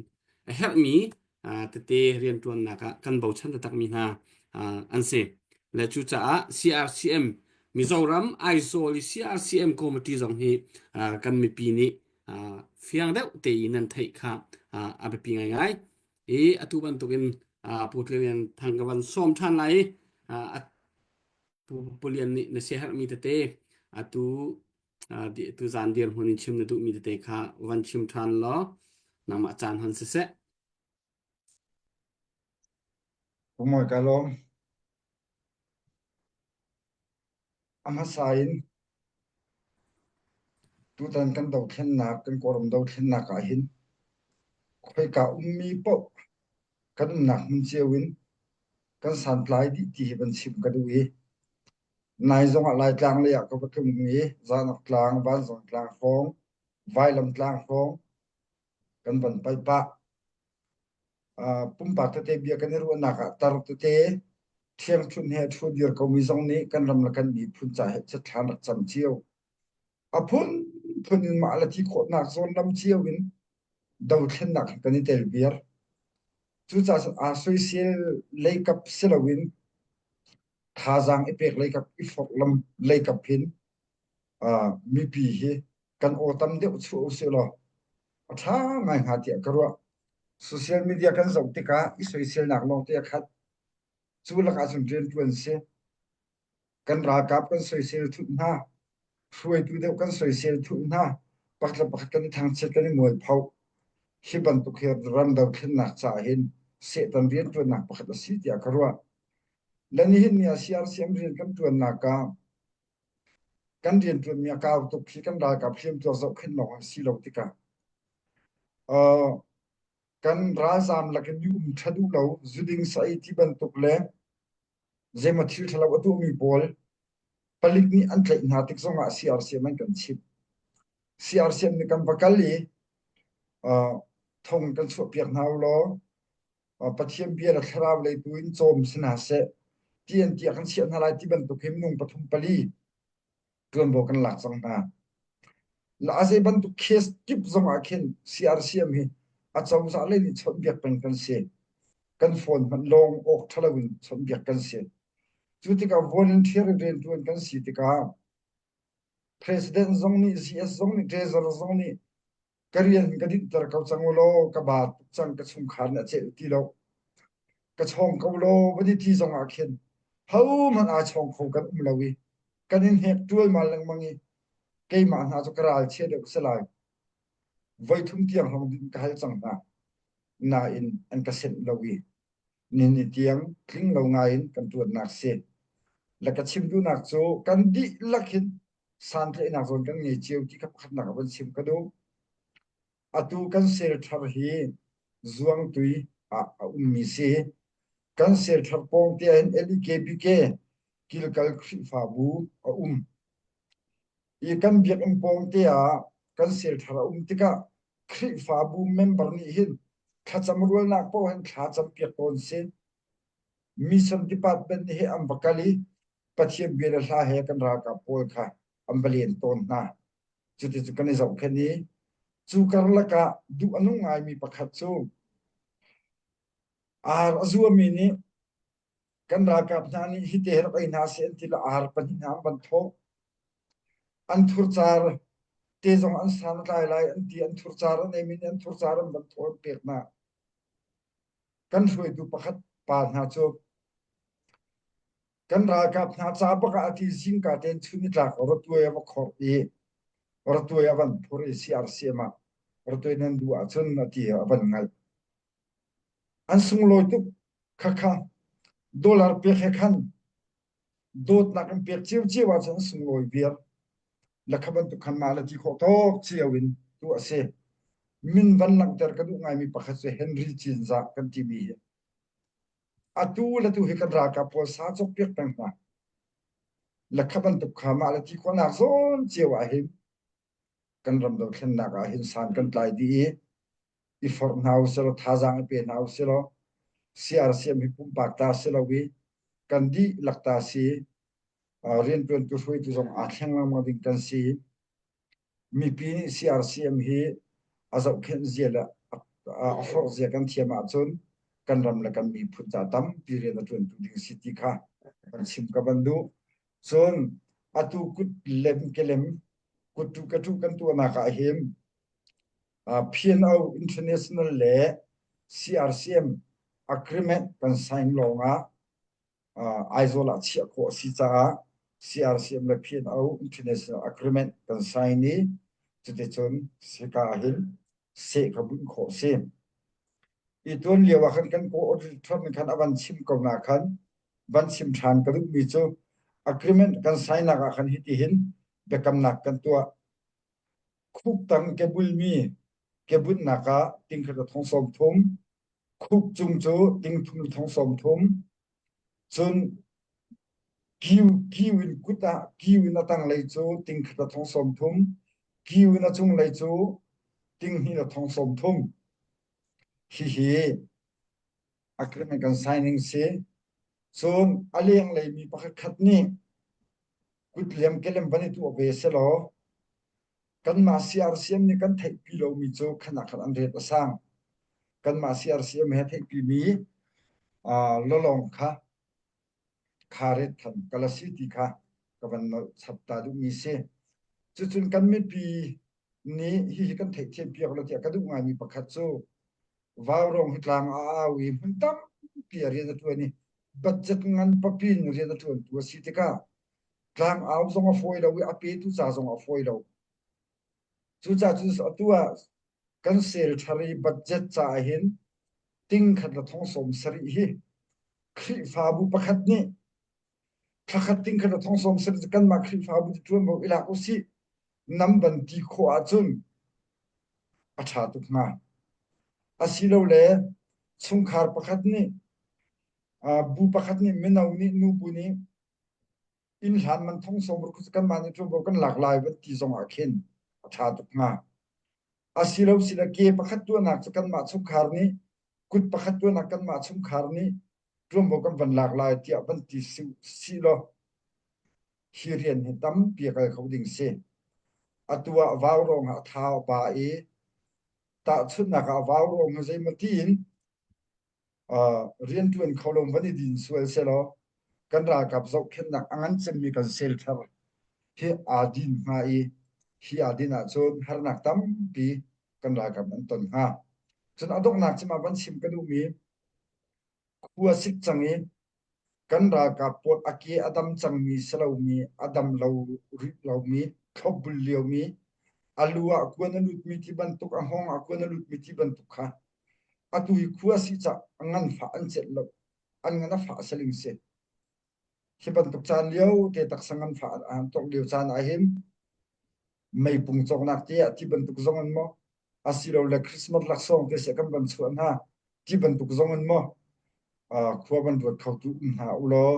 a herhmi tete rianṭuannak ah kan bochan taktakmi hna an si. Le cucaah CRCM Mizoram Aizawl i CRCM committee zong hi kan mipi nih fiang deuh tein nan theih kha a biapi ngaingai. I atu bantukin Pu Tling Lian Thang ka van sawm ṭhan lai i Pu Lian nih na siaherhmi tete atu tu zan dirhmun in chim na duhmi tete kha van chim ṭhan law nangmah caan hon siseh. Pu Mawi ka lawm. A hmasa in tutan kan dothlennak, kan Kawlram dothlennak ah hin khoika ummi paoh kan umnak hmun cio in kan santlai dih ti hi van chim ka duh i nai zong ah Laitlang lei ah ka va tlung i Zanak tlang, Vanzang tlang hrawng, Vailam tlang hrawng kan van paih pah. Pumpak tete bia kan i ruahnak ah tar tete ṭhiangṭhunh he ṭhu dir komi zong nih kan ram le kan miphun ca he cithlan rak cam cio. A phunphun in mah le thi khawhnak zawn lam cio in dothlennak kan i tel viar. Cucaah cun aa soisel leikap si loin thazaang i pek leikap i forh lam leikap hin mipi hi kan aw tam deuh chuah usih law a ṭha ngai hnga tiah ka ruah. Social media kan zoh tikah i soiselnak lawngte a khat. Cu lakah cun rianṭuan si. Kan ralkap kan soisel thut hna. Hruaitu deuh kan soisel thut hna. Pakhat le pakhat kan i thangchiat kan i mualpho. Hi bantuk hi ram dothlennak caah hin Satan rianṭuannak pakhat a si tiah ka ruah. Le nihin ni ah CRCM rian kan ṭuannak ah Kan rianṭuanmi a kau tuk hi kan ralkap hliamtuar zohkhenh lawng an si lo tikah uh, kan ralzaam lakin mi um ṭha duh lo, zuding saei ti bantuk le zeimaw thil ṭhalo a tuahmi pawl palik nih an tlaih hna tik zongah CRCM an kan chimh. CRCM nih kan va kal i uh, thong kan chuahpiak hna u law Pathian bia le thlarau lei tu in cawm si hna seh ti an tiah kan chiah hna lai ti bantuk hi minung pathum pali ṭuanvo kan lak cang hna. La a zei bantuk case kip zong ah khin CRCM hi a cozah lei nih chawnhbiak peng kan si. Kan phone hmanh lawng awk ṭhalo in chawnhbiak kan si. Cu tikah volunteer in rianṭuan kan si tikah President zong nih CS zong nih Treasurer zong nih ka rian ka dinhter ko cang u law ka ba tuk cang ka chungkhar nih a celh ti lo ka chawng ko law va ti ti zong ah khin hohmanh aa chawng kho kan um lo i kan in hnek ṭualmal lengmang i keimah hna cu ka ral chia deuh si lai voi thum tiang hrawng din ka hal cang hna nain an ka senh lo i ni tiang tling lo ngai in kan ṭuannak si le ka chim duhnak cu kan dihlak hin santlaihnak zawn kan ngei cio ti kha pakhatnak ah van chim ka duh. Atu kan sel thar hi zuangtui ah a ummi si. Kan sel thar pawng te ahhin LEKBK kilkal Khrihfabu a um. I kan biakinn pawng te ah kan sel thar a um tikah Khrihfabu member nih hin thlacam rualnak paoh hin thla campiak tawn si. Mission Department nih an va kal i Pathian bia le hla he kan ralkap pawl kha an va len tawn hna. Cuticun kan i zohkhenh i cu karlak ah duh a nung ngaimi pakhat cu ar a zuami nih kan ralkap hna nih hite rak ei hna seh an ti le ar pahnih hna an van thawh. An thurcar te zong an san a tlai lai an ti an thurcar an eimi nih an thurcar an van thawh an pek hna. Kan hruaitu pakhat pa hna cu kan ralkap hna ca bak ah a ti zingka tein chun nitlak ratuai a va khorh i ratuai a van phur i CRCM ah ratuai nan duh ahcun a ti a van ngalh. An sunglawi tuk khakha dollar pek he khan dawtnak in pek ciocio ahcun an sunglawi viar. La kha bantuk khan mah le ti khawh tawk cio in tuah a si. Min van langhter ka duh ngaimi pakhat cu Henry Cinzah kan timi hi. Atu le tu hi kan ralkap pawl sa cawkpiak peng hna. La kha bantuk kha mah le ti khawhnak zawn cio ah hin kan ram dothlennak ah hin san kan tlai dih i i forh hna usilaw thazaang i pe hna usilaw CRCM hi pumpak ta si lo i kan dihlak ta si rianṭuantu hruaitu zong aa thleng lengmang ding kan si. Mipi nih CRCM hi a zohkhenh zia le a forh zia kan thiam ahcun kan ram le kan miphun ca tampi rian a ṭuantu ding si ti kha kan chim ka van duh. Cun atu kut lem kelem kuttu katu kan tuahnak ah hin PNO International le CRCM agreement kan sign lawngah Aizawl ah chiah khawh a si caah CRCM le PNO International Agreement kan sign i cuticun hika ah hin seh kha bunh khawh a si. I tuan lio ah khan kan coordinator nih khan a van chim ko na khan van chim ṭhan ka duhmi cu agreement kan sign nak ah khan hitihin biakamnak kan tuah. Khuktang kebulmi kebunhnak ah tingkhat le thong 30, khuk cung cu tingthum le thong 30, cun kiu kiu in kut ah kiu in a tanglei cu tingkhat le thong 30, kiu in a cunglei cu tinghnih le thong 30. Hihi agreement kan signing si. Cun a lenglei mi pakhat khat nih kutliam kelem van i tuah ve selaw kanmah CRCM nih kan theihpi lomi cu khan ah khan an ret a sang. Kanmah CRCM he theihpimi uh, lolong kha kha ret khan kala si ti kha ka van nolh chap ta duhmi si. Cucun kan mipi nih hihi kan theihthiam piak lo tiah ka duh ngaimi pakhat cu Vaurawng hi tlang a au i hmun tampi a rian a ṭuan i budget ngan papi in rian a ṭuantu a si tikah tlang au zong a fawi lo i a petu ca zong a fawi lo. Cucaah cun atu ah kan sel thar i budget caah hin ting khat le thong 70 hi Khrihfabu pakhat nih thlakhat ting khat le thong 70 cu kanmah Khrihfabu cu ṭuanvo i lak usih nam van ti khawh ahcun a ṭha tuk hnga. Asilole chungkhar pakhat nih bu pakhat nih mino nih nubu nih inn hlan man thong sawm ruk cu kanmah nih ṭuanvo kan lak lai van ti zong ah khin a ṭha tuk hnga. Asilo sile ke pakhat tuahnak cu kanmah chungkhar nih kut pakhat tuahnak kanmah chungkhar nih ṭuanvo kan van lak lai tiah van ti si law hi rian hi tampi a kal kho ding si. Atu ah vaurawng ah a thau a pa i tahchunhnak ah vaurawng hi zeimaw tiin uh, rianṭuan kho lo van i din sual selaw kan ralkap zohkhenhnak a ngan cemmi kan sel thar hi aa din hnga i hi aa din ahcun harnak tampi kan ralkap an ton hnga. Cun a donghnak cem ah van chim ka duhmi khua sik cang i kan ralkap pawl a ke a dam cangmi si lomi, a dam lo rih lomi, thlopbul liomi, a lu ah kuan a lutmi ti bantuk, a hngawng ah kuan a lutmi ti bantuk kha atu hi khua si cah a nganfah an celh lo, an ngan a fah saling si. Hi bantuk caan lio te taksa nganfah an tong lio caan ah hin meipung cawknak te ah ti bantuk zong in maw asilole Christmas laksawng te seh kan van chuah hna ti bantuk zong in maw khua van ruat khotu um hna u law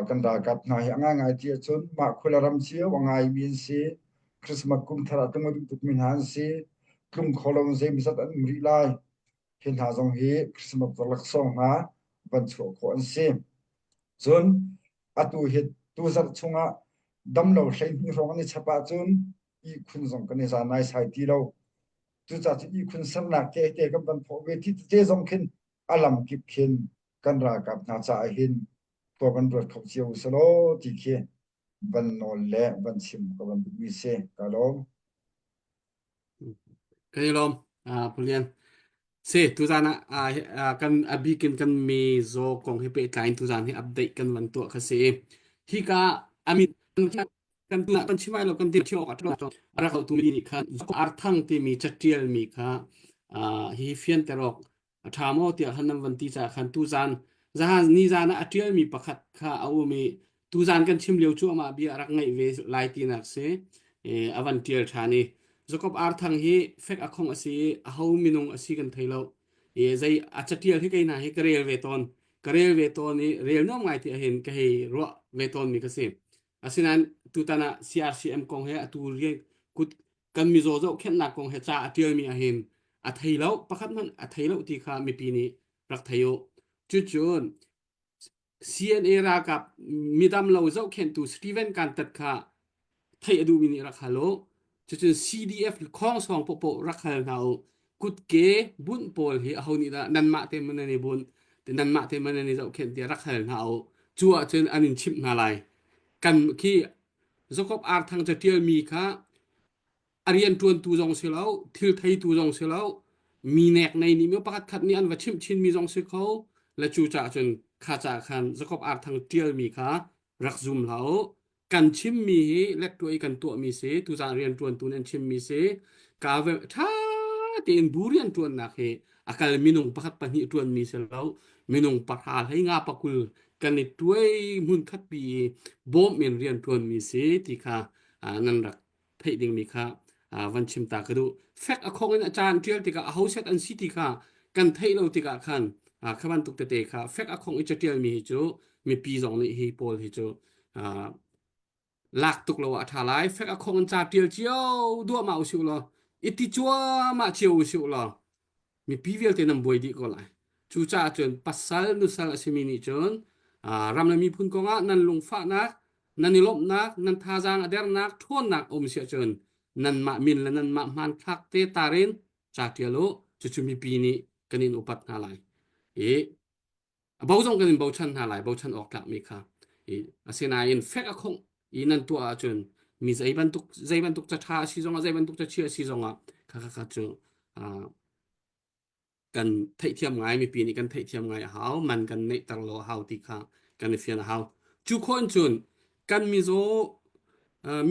kan ralkap hna hi a ngaingai ti ahcun mah khua le ram cio a ngaimi an si Christmas kum thar ah tlung a duh tukmi hna an si tlung kho lo in zeimawzat an um rih lai hi hna zong hi Christmas laksawng hna van chuah khawh an si cun atu hi tuzarh chungah damlo 12 hrawng an i chap ahcun ihkhun zong kan i za naisai ti lo. Cucaah cu ihkhun sernak te te kan van thawh ve ti tete zong khin a lam kip khin kan ralkap hna caah hin khua van ruat kho cio usalaw ti khi van nawl le van chim ka van duhmi si. Ka lawm. Kan i lawm, uh, Pu Lian. Si, tuzan ah uh, kan a bikin kan mizaw kong hi pehtlai in tuzan hi update kan van tuah kha si. Hika amin kan kan chim ai lo kan ti awk a rak tu mi nih khan arthang timi catial mi kha hi fianter awk. A ṭha maw tiah khan nan van ti caah khan tuzan zahan nizan ah a ṭialmi pakhat kha a um i tuzan kan chim lio cu amah bia a rak ngaih ve lai tinak si i a van ṭial ṭhan i Jacob Arthang hi fek a khong a si i aho minung a si kan thei lo. I zei a caṭial hi kei hna hi ka rel ve tawn. Ka rel ve tawn i rel nuam ngai ti ahhin ka hei ruah ve tawnmi ka si. Asinain tutan ah CRCM kong he atu rian kut kan mizaw zohkhenhnak kong he ca a ṭialmi ahhin a thei lo pakhat hmanh a thei lo ti kha mipi nih rak thei u. Cucun CNA ralkap midam lo zohkhenhtu Steven Kantat kha theih a duhmi nih rak hal u. Cucun CDF khawngsawng paohpaoh rak hal hna u. Kutke bunh pawl hi aho nih dah nanmah te man nan i bunh, nanmah te man nan i zohkhenh tiah rak hal hna u. Cu ahcun an in chimh hna lai. Kan khi Jacob Arthang caṭialmi kha a rianṭuantu zong si lo, thil theitu zong si lo, mi nek nei nih mi pakhat khat nih an va chimh chinmi zong si kho. Le cu caah cun kha caah khan Jacob Arthang ṭialmi kha rak zum hlah u. Kan chimmi hi lektuah i kan tuahmi si, tuzaan rianṭuantu nih an chimmi si. Ka ve ṭha tein bu rianṭuannak hi a kal minung pakhat pahnih ṭuanmi si lo, minung pahra hlei nga pakul kan i tuai hmun khatpi i bawm in rian ṭuanmi si ti kha nan rak theih dingmi kha van chim ta ka duh. Fek a khong in a caan ṭial tikah aho set an si ti kha kan theih lo tikah khan kha bantuk tete kha fek a khong i caṭialmi hi cu mipi zong nih hi pawl hi cu lak tuk lo ah a ṭha lai. Fek a khong in ca ṭial cio duahmah usih law i ti cuahmah cio usih law mipi vialte nan buai dih ko lai. Cucaah cun pasal nusal a simi nih cun ram le miphun kongah nan lungfahnak, nan i lawmhnak, nan thazaang a dernak, ṭhawnnak a um si ahcun nanmah min le nanmah hmanthlak te tar in ca ṭial u. Cucu mipi nih kan in upat hna lai. I a bo zong kan in bochan hna lai bochan awk tlakmi kha i asinain fek a khongh i nan tuah ahcun mi zei bantuk zei bantuk ca ṭha a si zongah zei bantuk ca chia a si zongah kha kha kha cu kan theihthiam ngai mipi nih kan theihthiam ngai a hau man kan neihter lo a hau ti kha kan i fian a hau cu khon cun kan mizaw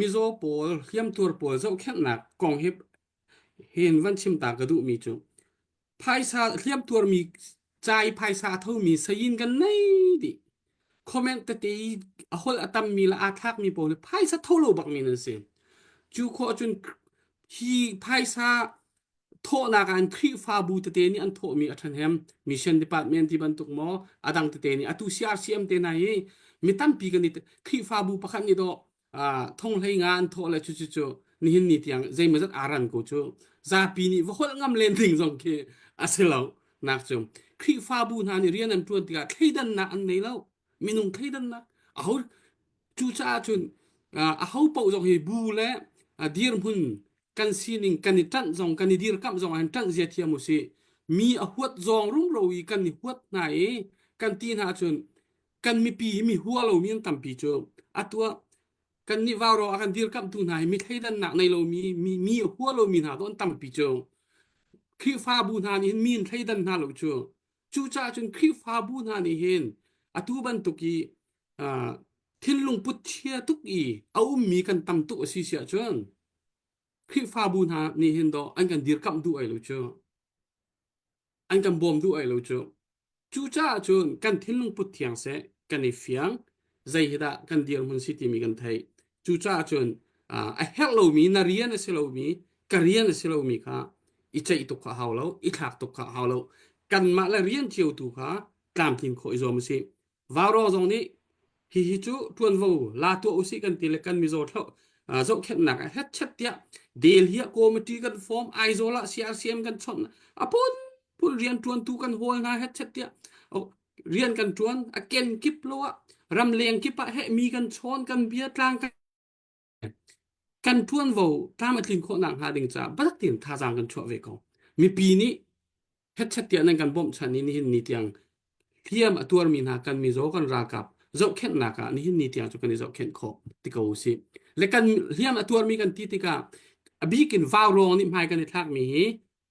mizaw pawl hliamtuar pawl zohkhenhnak kong hi hin van chim ta ka duhmi cu Phaisa hliamtuarmi ca i phaisa a thomi sayin kan nei dih. Comment tete i a holh a tammi le aa thlakmi pawl hi phaisa tho lo bakmi nan si. Cu khawh cun hi phaisa thawhnak ah an Khrihfabu tete nih an thawhmi a ṭhahnem. Mission Department ti bantuk maw a dang tete nih atu CRCM te hna hi mi tampi kan i Khrihfabu pakhat nih dawh thong hlei nga an thawh le cu cu nihin ni tiang zeimawzat aa ran ko cu zapi nih va holh ngam len ding zong khi a si lo nak cu Khrihfabu hna nih rian an ṭuan tikah thleidannak an nei lo minung thleidannak aho cucaah cun aho paoh zong hi bu le dirhmun kan sining kan i ṭanh zong kan i dirkamh zong ah hin ṭanh zia thiam u sih mi a huat zawng rumro i kan i huat hna i kan ti hna cun kan mipi hi mi hua lomi an tampi cu atu ah kan nih vau a kan dirkamhtu hna hi mi thleidannak nei lomi mi mi a hua lomi hna to an tampi cu Khrihfabu hna nih hin mi in thleidan hna lo cu cucaah cun Khrihfabu hna nih hin atu bantuk i uh, thinlung put chia tuk i a ummi kan tam tuk a si siah cun Khrihfabu hna nih hin dawh an kan dirkamh duh ai lo cu an kan bawm duh ai lo cu. Cucaah cun kan thinlung put thiang seh, kan i fiang, zei hi dah kan dirhmun si timi kan theih. Cucaah cun a herh lomi, na rian a si lomi, ka rian a si lomi kha i ceih tuk kha a hau lo, i thlak tuk kha a hau lo. Kanmah le rian cio tu kha tlamtlin khawh i zuam u sih. Vaurawng zong nih hihi cu ṭuanvo la tuah usih kan ti le kan mizaw thlo zohkhenhnak ah hetchet tiah Delhi ah committee kan form Aizawl ah CRCM kan chawnh a phunphun rian ṭuantu kan hawl hna hetchet tiah rian kan ṭuan a ken kip lo ah ramleng kip ah heh mi kan chawn kan bia tlang kan kan ṭuanvo tlam a tlin khawh nakhnga ding caah biatak tein thazaang kan chuah ve ko. Mipi nih hetchet tiah nan kan bawmhchanh i nihin ni tiang hliam a tuarmi hna kan mizaw kan ralkap zohkhenhnak ah nihin ni tiang cu kan i zohkhenh khawh ti ko usih. Le kan hliam a tuarmi kan ti tikah a bik in vaurawng nih hmai kan i thlakmi hi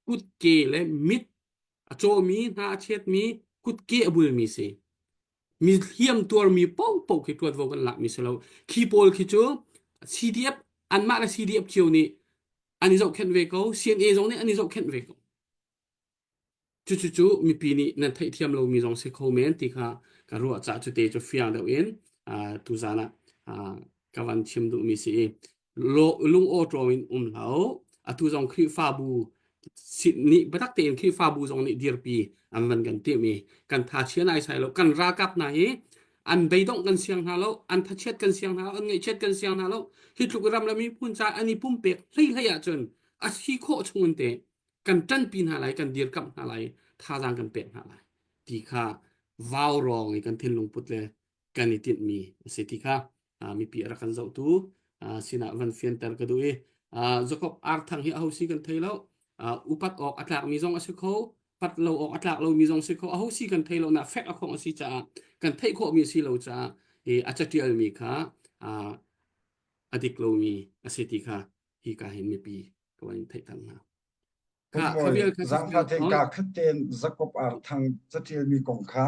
kutke le mit a cawmi hna a chetmi kutke a bulmi si. Mi hliam tuarmi paohpaoh khi ṭuanvo kan lakmi si lo. Khi pawl khi cu CDF anmah le CDF cio nih an i zohkhenh ve ko. CNA zong nih an i zohkhenh ve ko. Cucu mipi nih nan theihthiam lomi zong si kho men ti kha ka ruah caah cute cu fiang deuh in tuzaan ah ka van chim duhmi si i lung awṭawm in um hlah atu zong Khrihfabu nih biatak tein Khrihfabu zong nih dirpi an van kan timh i kan thachia nai sai lo kan ralkap hna hi an beidongh kan siang hna lo an thachiat kan siang hna lo an ngaihchiat kan siang hna lo hi tluk ram le miphun ca an i pumpek hlei hlei ahcun a si khawh chung in te kan ṭanpi hna lai kan dirkamh hna lai thazaang kan pek hna lai ti kha vau rawng i kan thinlung put le kan i tinhmi a si ti kha mipi a rak kan zohtu sinah van fianter ka duh i Jacob Arthang hi aho si kan thei lo upat awk a tlakmi zong a si kho pat lo awk a tlak lomi zong si kho aho si kan thei lo na fek a khong a si caah kan theih khawhmi a si lo caah hi a catialmi kha a dik lomi a si ti kha hi ka hin mipi ka van theihter hna. Kha kha vial kha Zangfah tein ka khat tein Jacob Arthang catialmi kong kha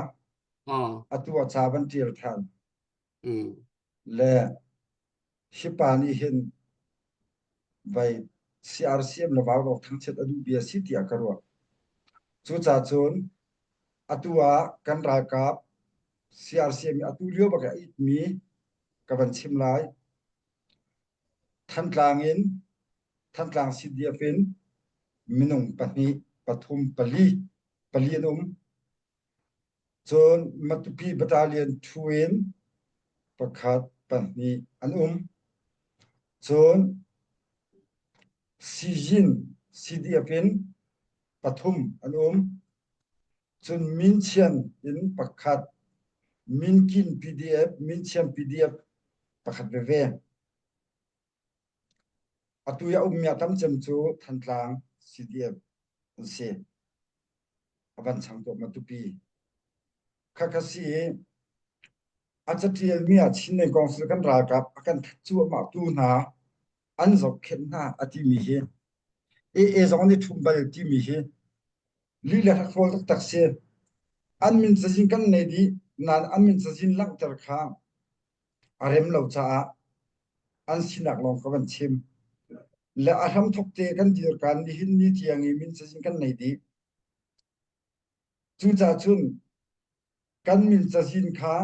atu a ca van tial than. Le hi pa nih hin vai CRCM le vau rawk thangchiat a duh bia si tiah ka ruah. Cucaah cun atu ah kan ralkap CRCM atu lio bak a itmi ka van chim lai. Thantlang in Thantlang CDF in minung pahnih, pathum, pali, pali an um. Cun Matupi Battalion 2 in pakhat, pahnih an um. Cun Sizin CDF in pathum an um. Cun Minchian in pakhat, Minkin PDF, Minchian PDF pakhat veve. Atu i a ummi a tam cem cu Thantlang CDF an si. A van chang tuah Matupi. Khakha si i a catialmi ah Chinlei Council kan ralkap a kan that cuahmah tu hna an zohkhenh hna a timi hi AA zong an i ṭhum bal timi hi lih le hrakhrawl taktak si. An min cazin kan nei dih nain an min cazin langhter kha a rem lo caah an sinak lawng ka van chim. Le a hramthok te kan dirkaan nihin ni tiang i min cazin kan nei dih. Cucaah cun kan min cazin kha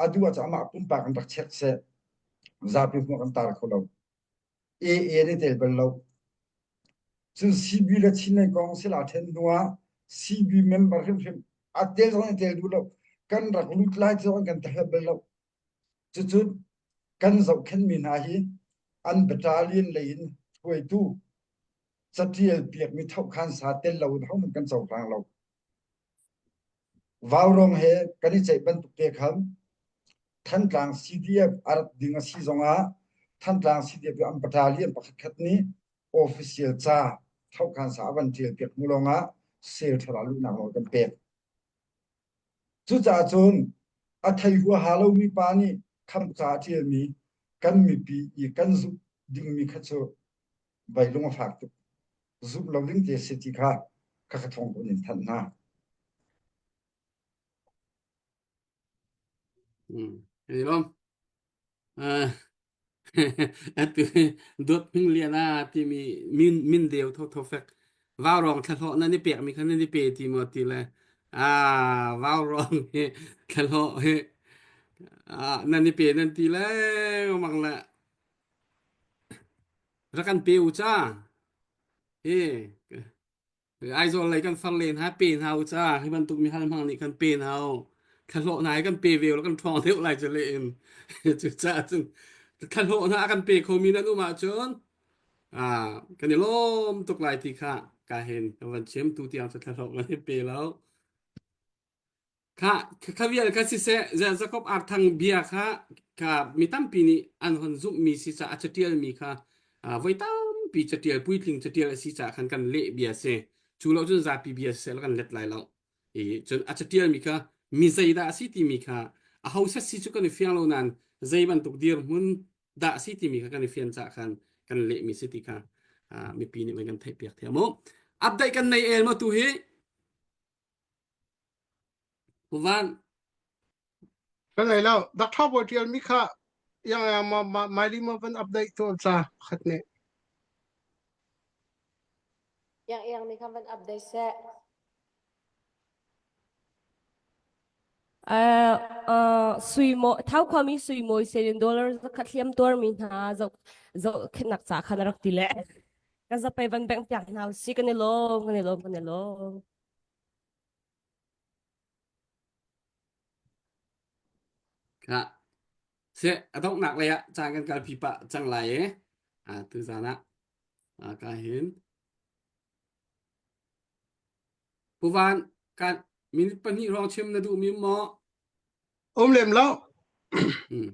a duh ahcun amah pumpak in rak check seh. Zapi hmuh kan tar kho lo. AA nih tel bal lo. Cun CB le Chinland kong sila then hnu ah CB member hrimhrim a tel zong in tel duh lo. Kan rak lut lai ti zong kan tel bal lo. Cucu kan zohkhenhmi hna hi an battalion lei in hruaitu catial piakmi thohkhan sa tel lo in hohmanh kan cohlang lo. Vaurawng he kan i ceih bantuk te khan Thantlang CDF a rat ding a si zongah Thantlang CDF an battalion pakhat khat nih official ca thohkhan sa a van ṭial piak hnu lawngah sel ṭhara luhnak nawl kan pek. Cucaah cun a thei huaha lomi pa nih khamh ca a ṭialmi kan mipi i kan zumh dingmi kha cu vai lung a fak tuk. Zumh lo ding te si ti kha ka ka thawng in thanh hna. Mm. Ni Uh, atu dawt hming lian a timi min min deu tho tho fek vau rong thlahlawh nan i pek mi kha nan i pe ti maw ti le a vau rong hi thlahlawh hi nan i pe nan ti le mang le rak kan pe u cha hi Aizawl lei kan far len ha pe hna u ca hi bantuk mi hal hmang nih kan pe hna u thlahlawh hna hi kan pe ve kan ṭhawng deuh lai cu le in cucaah cun thlahlawh hna a kan pe khomi nan um ahcun ah kan i lawm tuk lai ti kha ka hin ka van chim tu tiang cu thlahlawh kan i pe lo Kha kha vial kha siseh Jakob Arthang bia kha kha mi tampi nih an hon zumhmi si caah a catialmi kha voi tampi catial puitling catial a si caah khan kan leh bia si. Cu lo cun zapi bia siseh kan let lai lo. I cun a catialmi kha mi zeidah a si timi kha a ho set si cu kan i fiang lo nain zei bantuk dirhmun dah a si timi kha kan i fian caah khan kan lehmi si ti kha mipi nih kan theihpiak thiam mu. Update kan nei el maw tu hi? Van. Kan nei lo. Dr. Bawi tial mi kha yang yang ma ma mai li ma van update to cha khat ne. Yang yang ni kha van update seh. Uh, uh, sui mo thau khuami sui moi sen dollar zakhat hliam tuar mi hna zo zo khenak cha khan rak ti le ka zapai van beng piak hna si kan i lawm kan i lawm kan i lawm. Ka se a donghnak lei ah caan kan kalpi pah cang lai i a tu zan ah ka hin Pu Van kan minute pahnih hrawng chim na duhmi maw? Um lem lo. Hmm.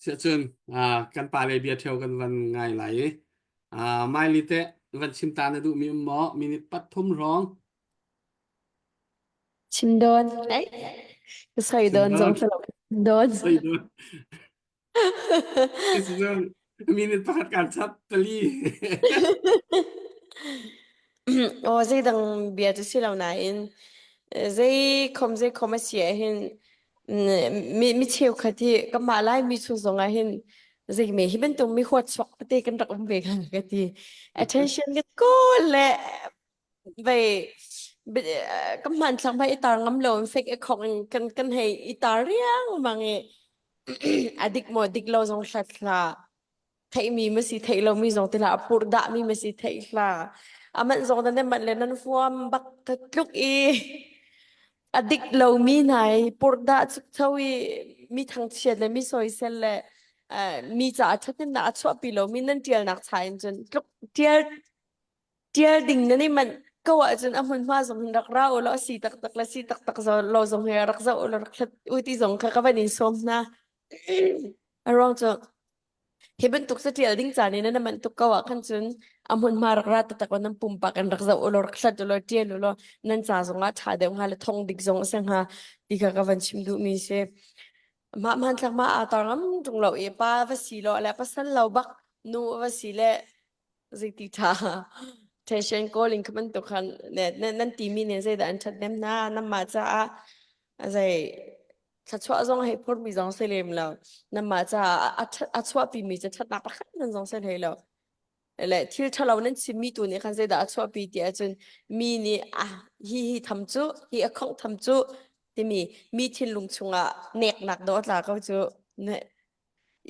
Siahcun kan pa le bia ṭheo kan van ngai lai i Miley teh van chim ta na duhmi um maw? Minute pathum hrawng. Chim dawn. Ei, ka soi Chim dawn dawn. zong salo. Dawn. Soi dawn. Minute pakhat kan chap pali. Aw zeidang bia cu si lo nain zei khom zei khom a si ah hin mi mi cheukhat hi kanmah Laimi chung zong ah hin zei me hi bantuk mi huat chuak tete kan rak um ve kha ka ti. Attention kan kawl le vei ka hmanthlak hmai i tar ngam lo in fake i khok in kan kan hei i tar riangmang i a dik maw dik lo zong hlat hlah. Theihmi ma si theih lomi zong ti hlah a purh dahmi ma si theih hlah a manh zong nan manh le nan huam bak ka tluk i a dik lomi hna i purh dah chukcho i mi thangchiat le mi soisel le mi caah ṭhathnemnak a chuahpi lomi nan ṭialnak cha in cun tluk ṭial ṭial ding nan i manh ko ahcun a hmunhma zong hin rak ra u law a si taktak le si taktak lo zong hi rak zoh u law rak hlat u ti zong kha ka van in sawm hna. A ruang cu Hi bantuk catial ding caan i nan manh tuk ko ah khan cun a hmunhma rak ra taktak in nan pumpak in rak zoh u law rak hlat u law ṭial u law nan ca zongah ṭha deuh hnga le thong dik zong a si hnga ti kha ka van chim duhmi si. Mah hmanthlak mah aa tar ngam ṭung lo i pa va si law le pasal lo bak nu va si le zeiti ṭha tension calling kha bantuk khan nan timi nih zeidah an ṭhathnem hna nanmah caah zei thluachuah zong hei phurmi zong si lem lo nanmah caah a chuahpimi cu ṭhatnak pakhat nan zong si hlei lo le thil ṭhalo nan chimmi tu nih khan zeidah a chuahpi ti ahcun mi nih ah hi hi tham cu hi a khongh tham cu timi mi thinlung chungah neknak dawh a tla ko cu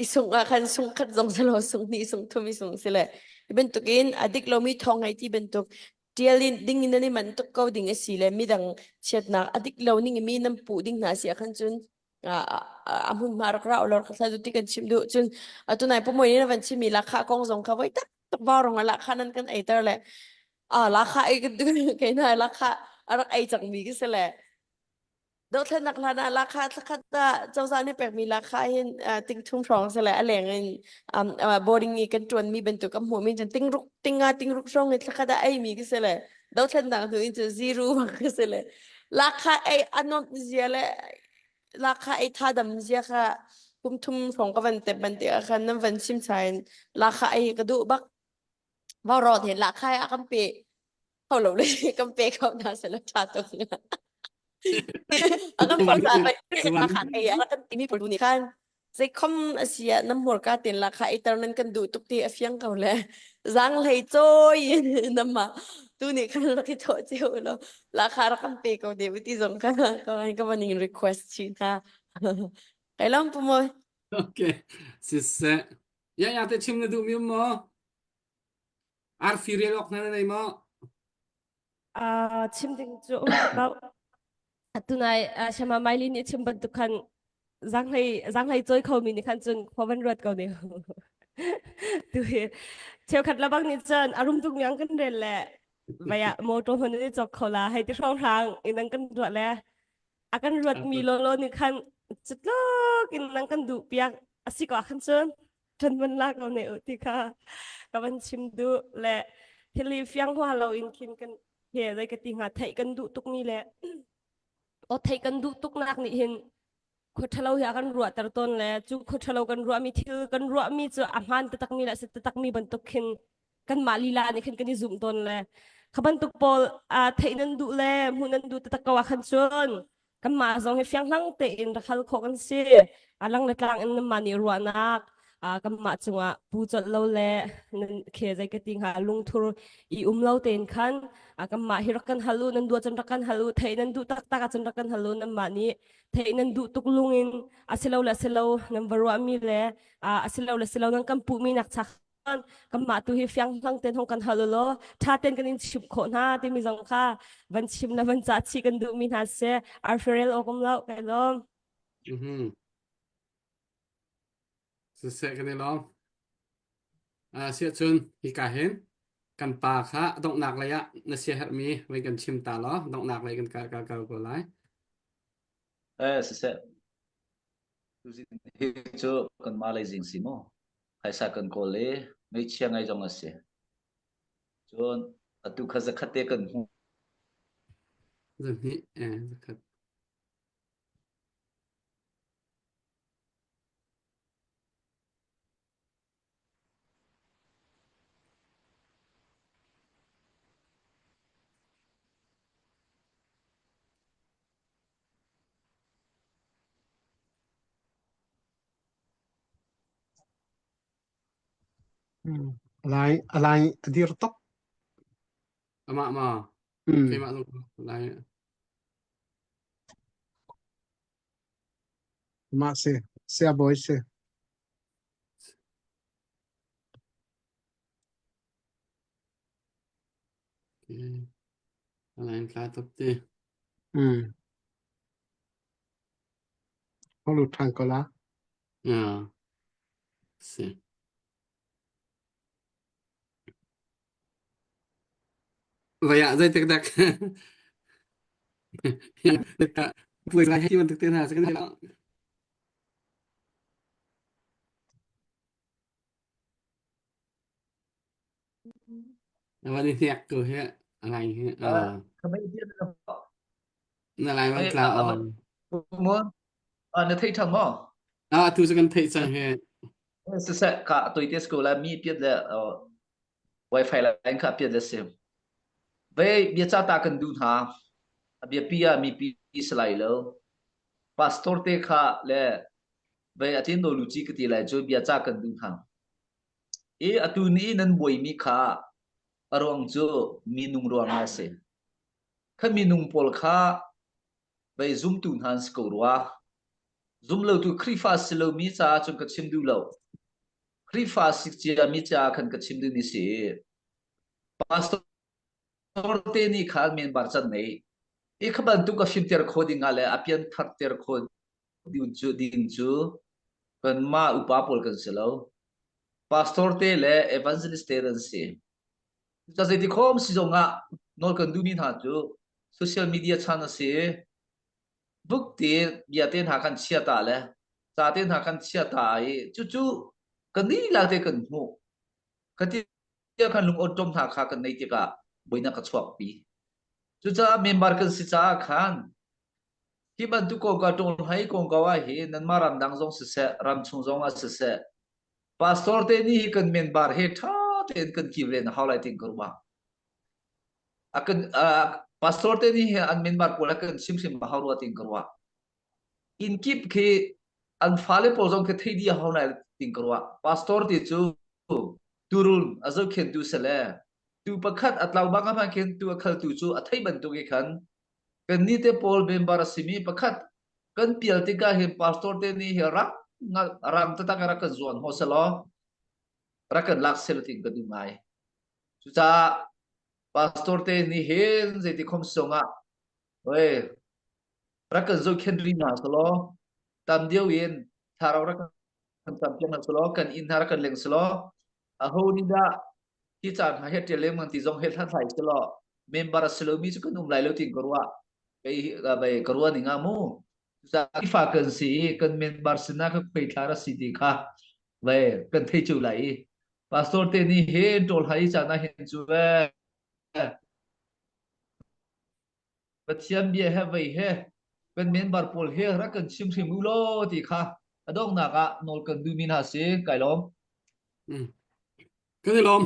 i sungh ah khan sung khat zong si lo sung hnih sung thum i sung si le hi bantukin a dik lomi thawng hei ti bantuk tial in ding in nan i manh tuk ko ding a si le midang chiatnak a dik lo ning i mi nan puh ding hna si ah khan cun a hmunhma rak ra lor kha ti kan chim duh cun atu nai pumoi ni na van chimmi lakha kong zong kha voi tak tak rong lakha nan kan eiter le a lakha ei kei na lakha a rak ei cangmi ki si le Dothlennak hlan ah lahkhah thlakhat ah cozah nih pekmi lahkhah hin tingthum hrawng si le a leng in boarding i kan ṭuanmi bantuk kan hmuhmi cun tingruk tinga tingruk hrawng i thlakhat ah eimi ka si le dothlennak hnu in cun zero bak ka si le lahkhah ei a nuamh zia le lahkhah ei thadam zia kha kum thum hrawng ka van tep ban tikah khan nan van chim chain lahkhah ei ka duh bak vaurawt he lahkhah a kan pe kho lo le kan pe kho hna seh ṭha tuk. A kan phorh kha ei a kan timi pawl nih khan zeikhom a si ah na hmurka ten la kha iter nan kan duh tuk ti a fiang ko le zang hlei cawi nama tu nih khan rak i thawh cio lo la kha rak kan pe ko de ti zong kha ka ka van in request chin ha kai lam pu moi Okay siseh ya ya te chim na duh mi um maw Arfi rel awk hna na nei maw? Uh, chim ding cu um ko. Tunai uh, Shama Maili nih chim bantuk khan zanghlei zanghlei choi kho mi nih khan cun khua van ruat ko ne. Tu hi cheukhat labang nih cun a rum tuk miang kan rel le vaya motor hman ni chok kho la hei ti hrong hrang in an kan ruat le a kan ruat mi lolo nih khan cutluk in nan kan duh piak asi ko khan cun ṭan van la ko ne u ti kha ka van chim duh le thil i fiang hua lo in khin kan he zei ka ti hnga theih kan duh tuk mi le o theih kan duh tuk nak nih hin khua ṭhalo hi a kan ruahter tawn le cu khua ṭhalo kan ruahmi thil kan ruahmi cu a hmaan taktak mi le a si taktak mi bantuk khin kanmah lila nih khin kan i zumh tawn le kha bantuk pawl theih nan duh le hmuh nan duh taktak ko ah khan cun kanmah zong hi fianghlang tein rak hal khawh kan si a lang le tlang in nanmah nih ruahnak. kanmah cungah pu colh lo le nan khe zei ka ti hnga lungthur i um lo tein khan kanmah hi rak kan hal u nan duh cun rak kan hal u theih nan duh taktak ahcun rak kan hal u nanmah nih theih nan duh tuk lung in a si lo le si lo nan va ruahmi le a si lo le si lo nan kan puhmi nak chak kanmah tu hi fiang hlang ten hong kan hal u law tha ten kan in chimh khawh hna timi zong kha van chim le van cah chih kan duhmi hna si arferel awk um lo kai lawm. Mhm. Siseh kan i lawm. Uh, siahcun hika hin kan pa kha donghnak lei ah na siaherhmi voi kan chim ta law donghnak lei kan kal kal kal ko lai. Eh siseh. Tuzing hi cu kan mah lei zing si mu. Phaisa kan kawl i ngaihchia ngai zong a si. Cun atu kha zakhat te kan hmuh. Zahnih eh zakhat. Lai a lai a dir tuk. Amah ma keimah zong lai. Mah si sia bawi si. Okay. Alain tla top te. Mm. Hong lut ṭhan ko la. Yeah. Si. Vaya zei tek dak. Pui lai hi bantuk te hna sa kan Van i hnek tu hi a ngai hi. Na lai van tla on. Na thei ṭhang maw? Ah, tu cu kan theih cang hi. Siseh ka toite school la mi piat le wifi line kha piat le si. Ve bia ca ta kan duh hna. A biapi ah mipi si lai lo. Pastor te kha le ve atin no lu chi ka ti lai cu bia ca kan duh hna. I atu ni nan buaimi kha a ruang cu minung ruangah a si. Kha minung pawl kha vei zumtu hna an si ko rua. Zumlotu Khrihfa si lomi caah cun ka chim duh lo. Khrihfa si ciami caah khan ka chim duhmi si. Pastor te nih khan member can nei. I kha bantuk a fimter kho ding ah le a piantharter kho ding cu ding cu kanmah upa pawl kan si lo. Pastor te le evangelist te an si. Ca zeiti khom si zong ah nawl kan duhmi hna cu social media chan a si. Buk te bia te hna kan chia ta le ca te hna kan chia ta i cucu kan lila te kan hmuh. Ka ti khan lung awṭawm hna kha kan nei tikah buainak ka chuakpi. Cucaah member kan si caah khan Hi bantuk kongkau ṭawl hai kongkau ah hin nanmah ramdang zong siseh, ramchung zong ah siseh, pastor te nih hi kan member he ṭha tein kan kilven a hau lai tiin ka ruah. A kan uh, pastor te nih hi an member pawl a kan chimhrim a hau rua tiin ka ruah. Inn kip khi an fale pawl zong khi thei dih a hau lai tiin ka ruah. Pastor ti cu turun a zohkhentu sele tu pakhat a tlau bang ah khin tu a khaltu cu a thei bantuk i khan Kannih te pawl member a simi pakhat kan pial tikah hin pastor te nih hi rak ram taktak rak kan zuan ho selaw rak kan lak sel tin ka duh ngai. Cucaah pastor te nih hin zeiti khom sungah oi rak kan zohkhen ri hna selaw tam deuh in thlarau rak kan tam piak hna selaw kan inn hna rak kan leng selaw aho nih dah hi caan hna hi ṭial lengmang ti zong hi hlathlai selaw member a si lomi cu kan um lai lo tiin ka ruah kei bai ka ruah ning ah mu Khrihfa kan si i kan member sinah ka khuai thlar a si ti kha vai kan thei cu lai i pastor te nih hin ṭawl hai caan ah hin cu Pathian bia he vei he kan member pawl he rak kan chim hrim u law ti kha a donghnak ah nawl kan duhmi hna si kai lawm. Mm. Kan i lawm.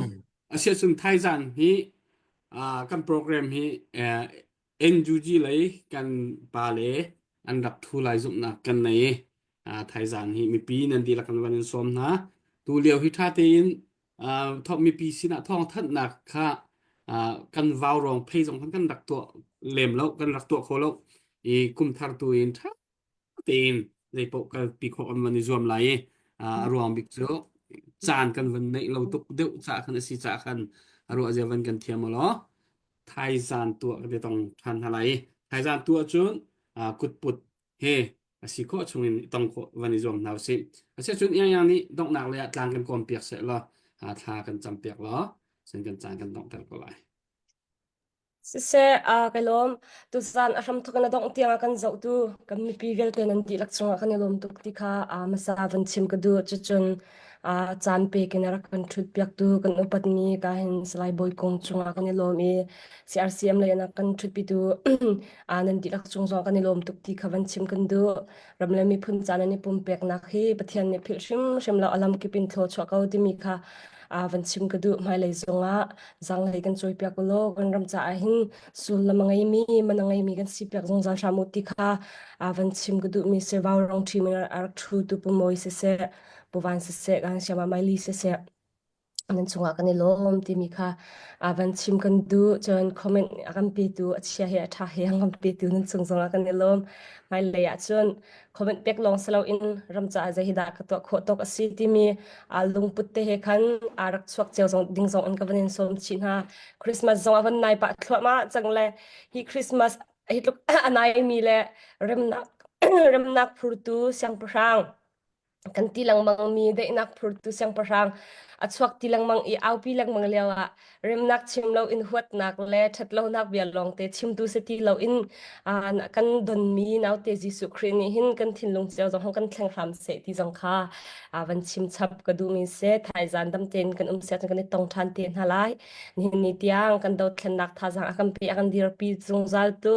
Asiahcun thaizang hi uh, kan program hi uh, NUG lei kan pa le an rak thu lai zumhnak kan nei. Uh, thaizang hi mipi nan dihlak kan van in sawm hna. Tu lio hi ṭha tein thawk mipi sinah thawngthanhnak kha kan vau rong phei zong khan kan rak tuah lem lo kan rak tuah kho lo i kum thar tu in ṭha tein zeipaoh kalpi khawh kan van i zuam lai i a ruang bik cu caan kan van neih lo tuk deuh caah khan a si caah khan a ruah zia van kan thiam law thaizan tuah kan i tong ṭhan hna lai i thaizan tuah cun kutput he a si khawh chungin i tong khawh van i zuam hna usih. Asiahcun Iang nih donghnak lei ah tlang kan kawm piak seh law thla kan cam piak law cun kan caan kan donghter ko lai. Siseh, aa ka lawm. Tuzaan a hramthawk in a dongh tiang a kan zohtu kan mipi vialte nan dihlak cungah kan i lawm tuk ti kha aa hmasa van chim ka duh. Cucun aa caan pek in a rak kan ṭhut piaktu kan upatmi ka hin Salai Bawi Kung cungah kan i lawm i CRCM lei in a kan ṭhutpitu aa nan dihlak cung zong kan i lawm tuk ti kha van chim kan duh. Ram le miphun ca nan i pumpeknak hi Pathian nih philh hrimhrim lo a lamkip in thlaw chuah ko timi kha aa van chim ka duh. Hmailei zongah zanglei kan cawipiak u law kan ram caah hin sullam a ngeimi man a ngeimi kan si piak zungzal hram u ti kha aa van chim ka duhmi si vaurawng ṭhim in a rak ṭhu tu Pu Mawi siseh Pu Van siseh kan siama Maili siseh nan chungah kan i lawm timi kha aa van chim kan duh cun comment a kan petu a chia he a ṭha he a kan petu nan chung zongah kan i lawm hmailei ah cun comment pek lawng si loin ram caah zei hi dah ka tuah khawh tawk a si timi aa lungput te he khan aa rak chuak cio zong ding zong in ka van in sawm chih hna. Christmas zong a van nai pah thluahmah cang le hi Christmas hi tluk a nai mi le remnak remnak phurtu siangpahrang kan ti lengmang mi daihnak phurtu siangpahrang a chuak ti lengmang i aupi lengmang lio ah remnak chim lo in huatnak le ṭhatlonak bia lawngte chimtu si ti lo in kan donmi naute Jesuh Khrih nih hin kan thinlung cio zong kan thleng hram seh ti zong kha van chim chap ka duhmi si thaizan dam tein kan um sia kan i tong ṭhan te hna lai nihin ni tiang kan dothlennak thazaang a kan pe a kan dirpi zungzal tu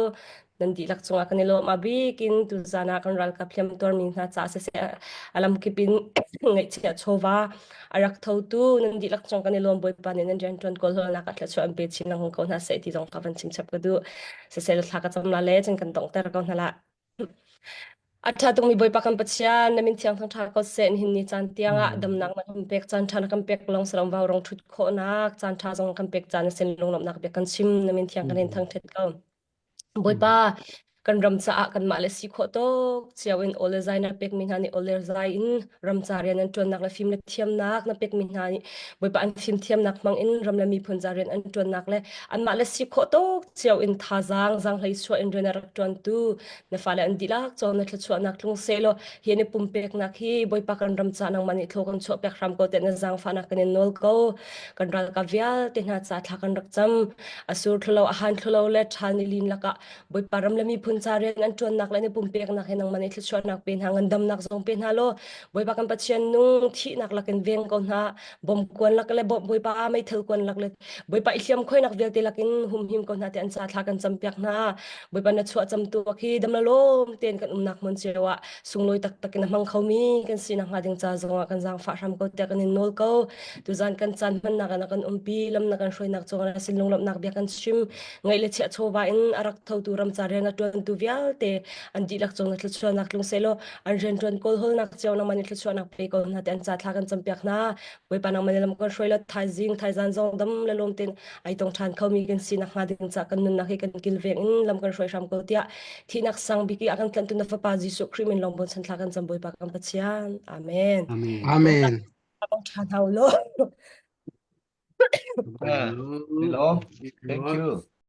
nan dihlak cungah kan i lawm a bik in tuzan ah kan ralkap hliam tuarmi hna ca siseh a lamkip in ngaihchia chawva a rak thotu nan dihlak cung kan i lawm bawipa nih nan rianṭuan kawlhawlnak ah thluachuah an pe chin lengmang ko hna seh ti zong ka van chim chap ka duh siseh thla ka cam la le cun kan donghter ko hna la A ṭha tukmi Bawipa kan Pathian, na min thiang thangṭha ko seh. Nihin ni caan tiangah damnak na kan pek, caan ṭha na kan pek lawng si lo vaurawng ṭhut khawhnak, caan ṭha zong kan pek caan na sin lunglawmhnak bia kan chim, na min thiang kan in thangṭhat ko. Bawipa, kan ram caah kanmah le si khawh tawk cio in aw le zai na pekmi hna nih aw le zai in ram ca rian an ṭuannak le fim le thiamnak na pekmi hna nih Bawipa an fimthiamnak hmang in ram le miphun ca rian an ṭuannak le anmah le si khawh tawk cio in thazaang zaanghlei chuah in rian a rak ṭuantu na fale an dihlak cawn na thluachuahnak tlung sehlaw hi an i pumpeknak hi Bawipa kan ram ca nangmah nih thlaw kan chuah piak hram ko tiah na zaangfahnak kan in nawl ko kan ralkap vialte hna ca thla kan rak cam a sur thlulo a han thlulo le ṭhal ni lin lakah Bawipa ram le miphun ca rian an ṭuannak le an i pumpeknak hi nangmah nih thluachuahnak pe hna ngandamnak zong pe hna law Bawipa kan Pathian nung thihnak lakin veng ko hna bom kuan lak le Bawipa meithal kuan lak le Bawipa i hliam khoinak vialte lakin humhim ko hna te an ca thla kan cam piak hna Bawipa na chuah cam tu khi dam la lawm tein kan umnak hmun cio ah sunglawi taktak in a hmang khomi kan si nakhnga ding ca zongah kan zaangfah hram ko tiah kan in nawl ko tuzan kan caan hmannak ah na kan umpi lam na kan hruainak cungah na sin lunglawmhnak bia kan chim ngaih le chiah chawva in a rak thotu ram ca rian a ṭuantu vialte an dihlak cung na thluachuahnak tlung sehlaw an rianṭuan kawlhawlnak cio nangmah nih thluachuahnak pe ko hna te an ca thla kan campiak hna Bawipa nangmah nih lam kan hruai lo thaizing thaizan zong dam le lawm tein ai tong ṭhan khomi kan si nakhnga ding ca kan nunnak hi kan kilveng in lam kan hruai hram ko tiah thihnak sang bik i a kan tlanhtu na fapa Jesuh Khrih min lawng bon chan thla kan cam Bawipa kan Pathian amen Amen. Amen. ṭha hna u law Hello. Thank you.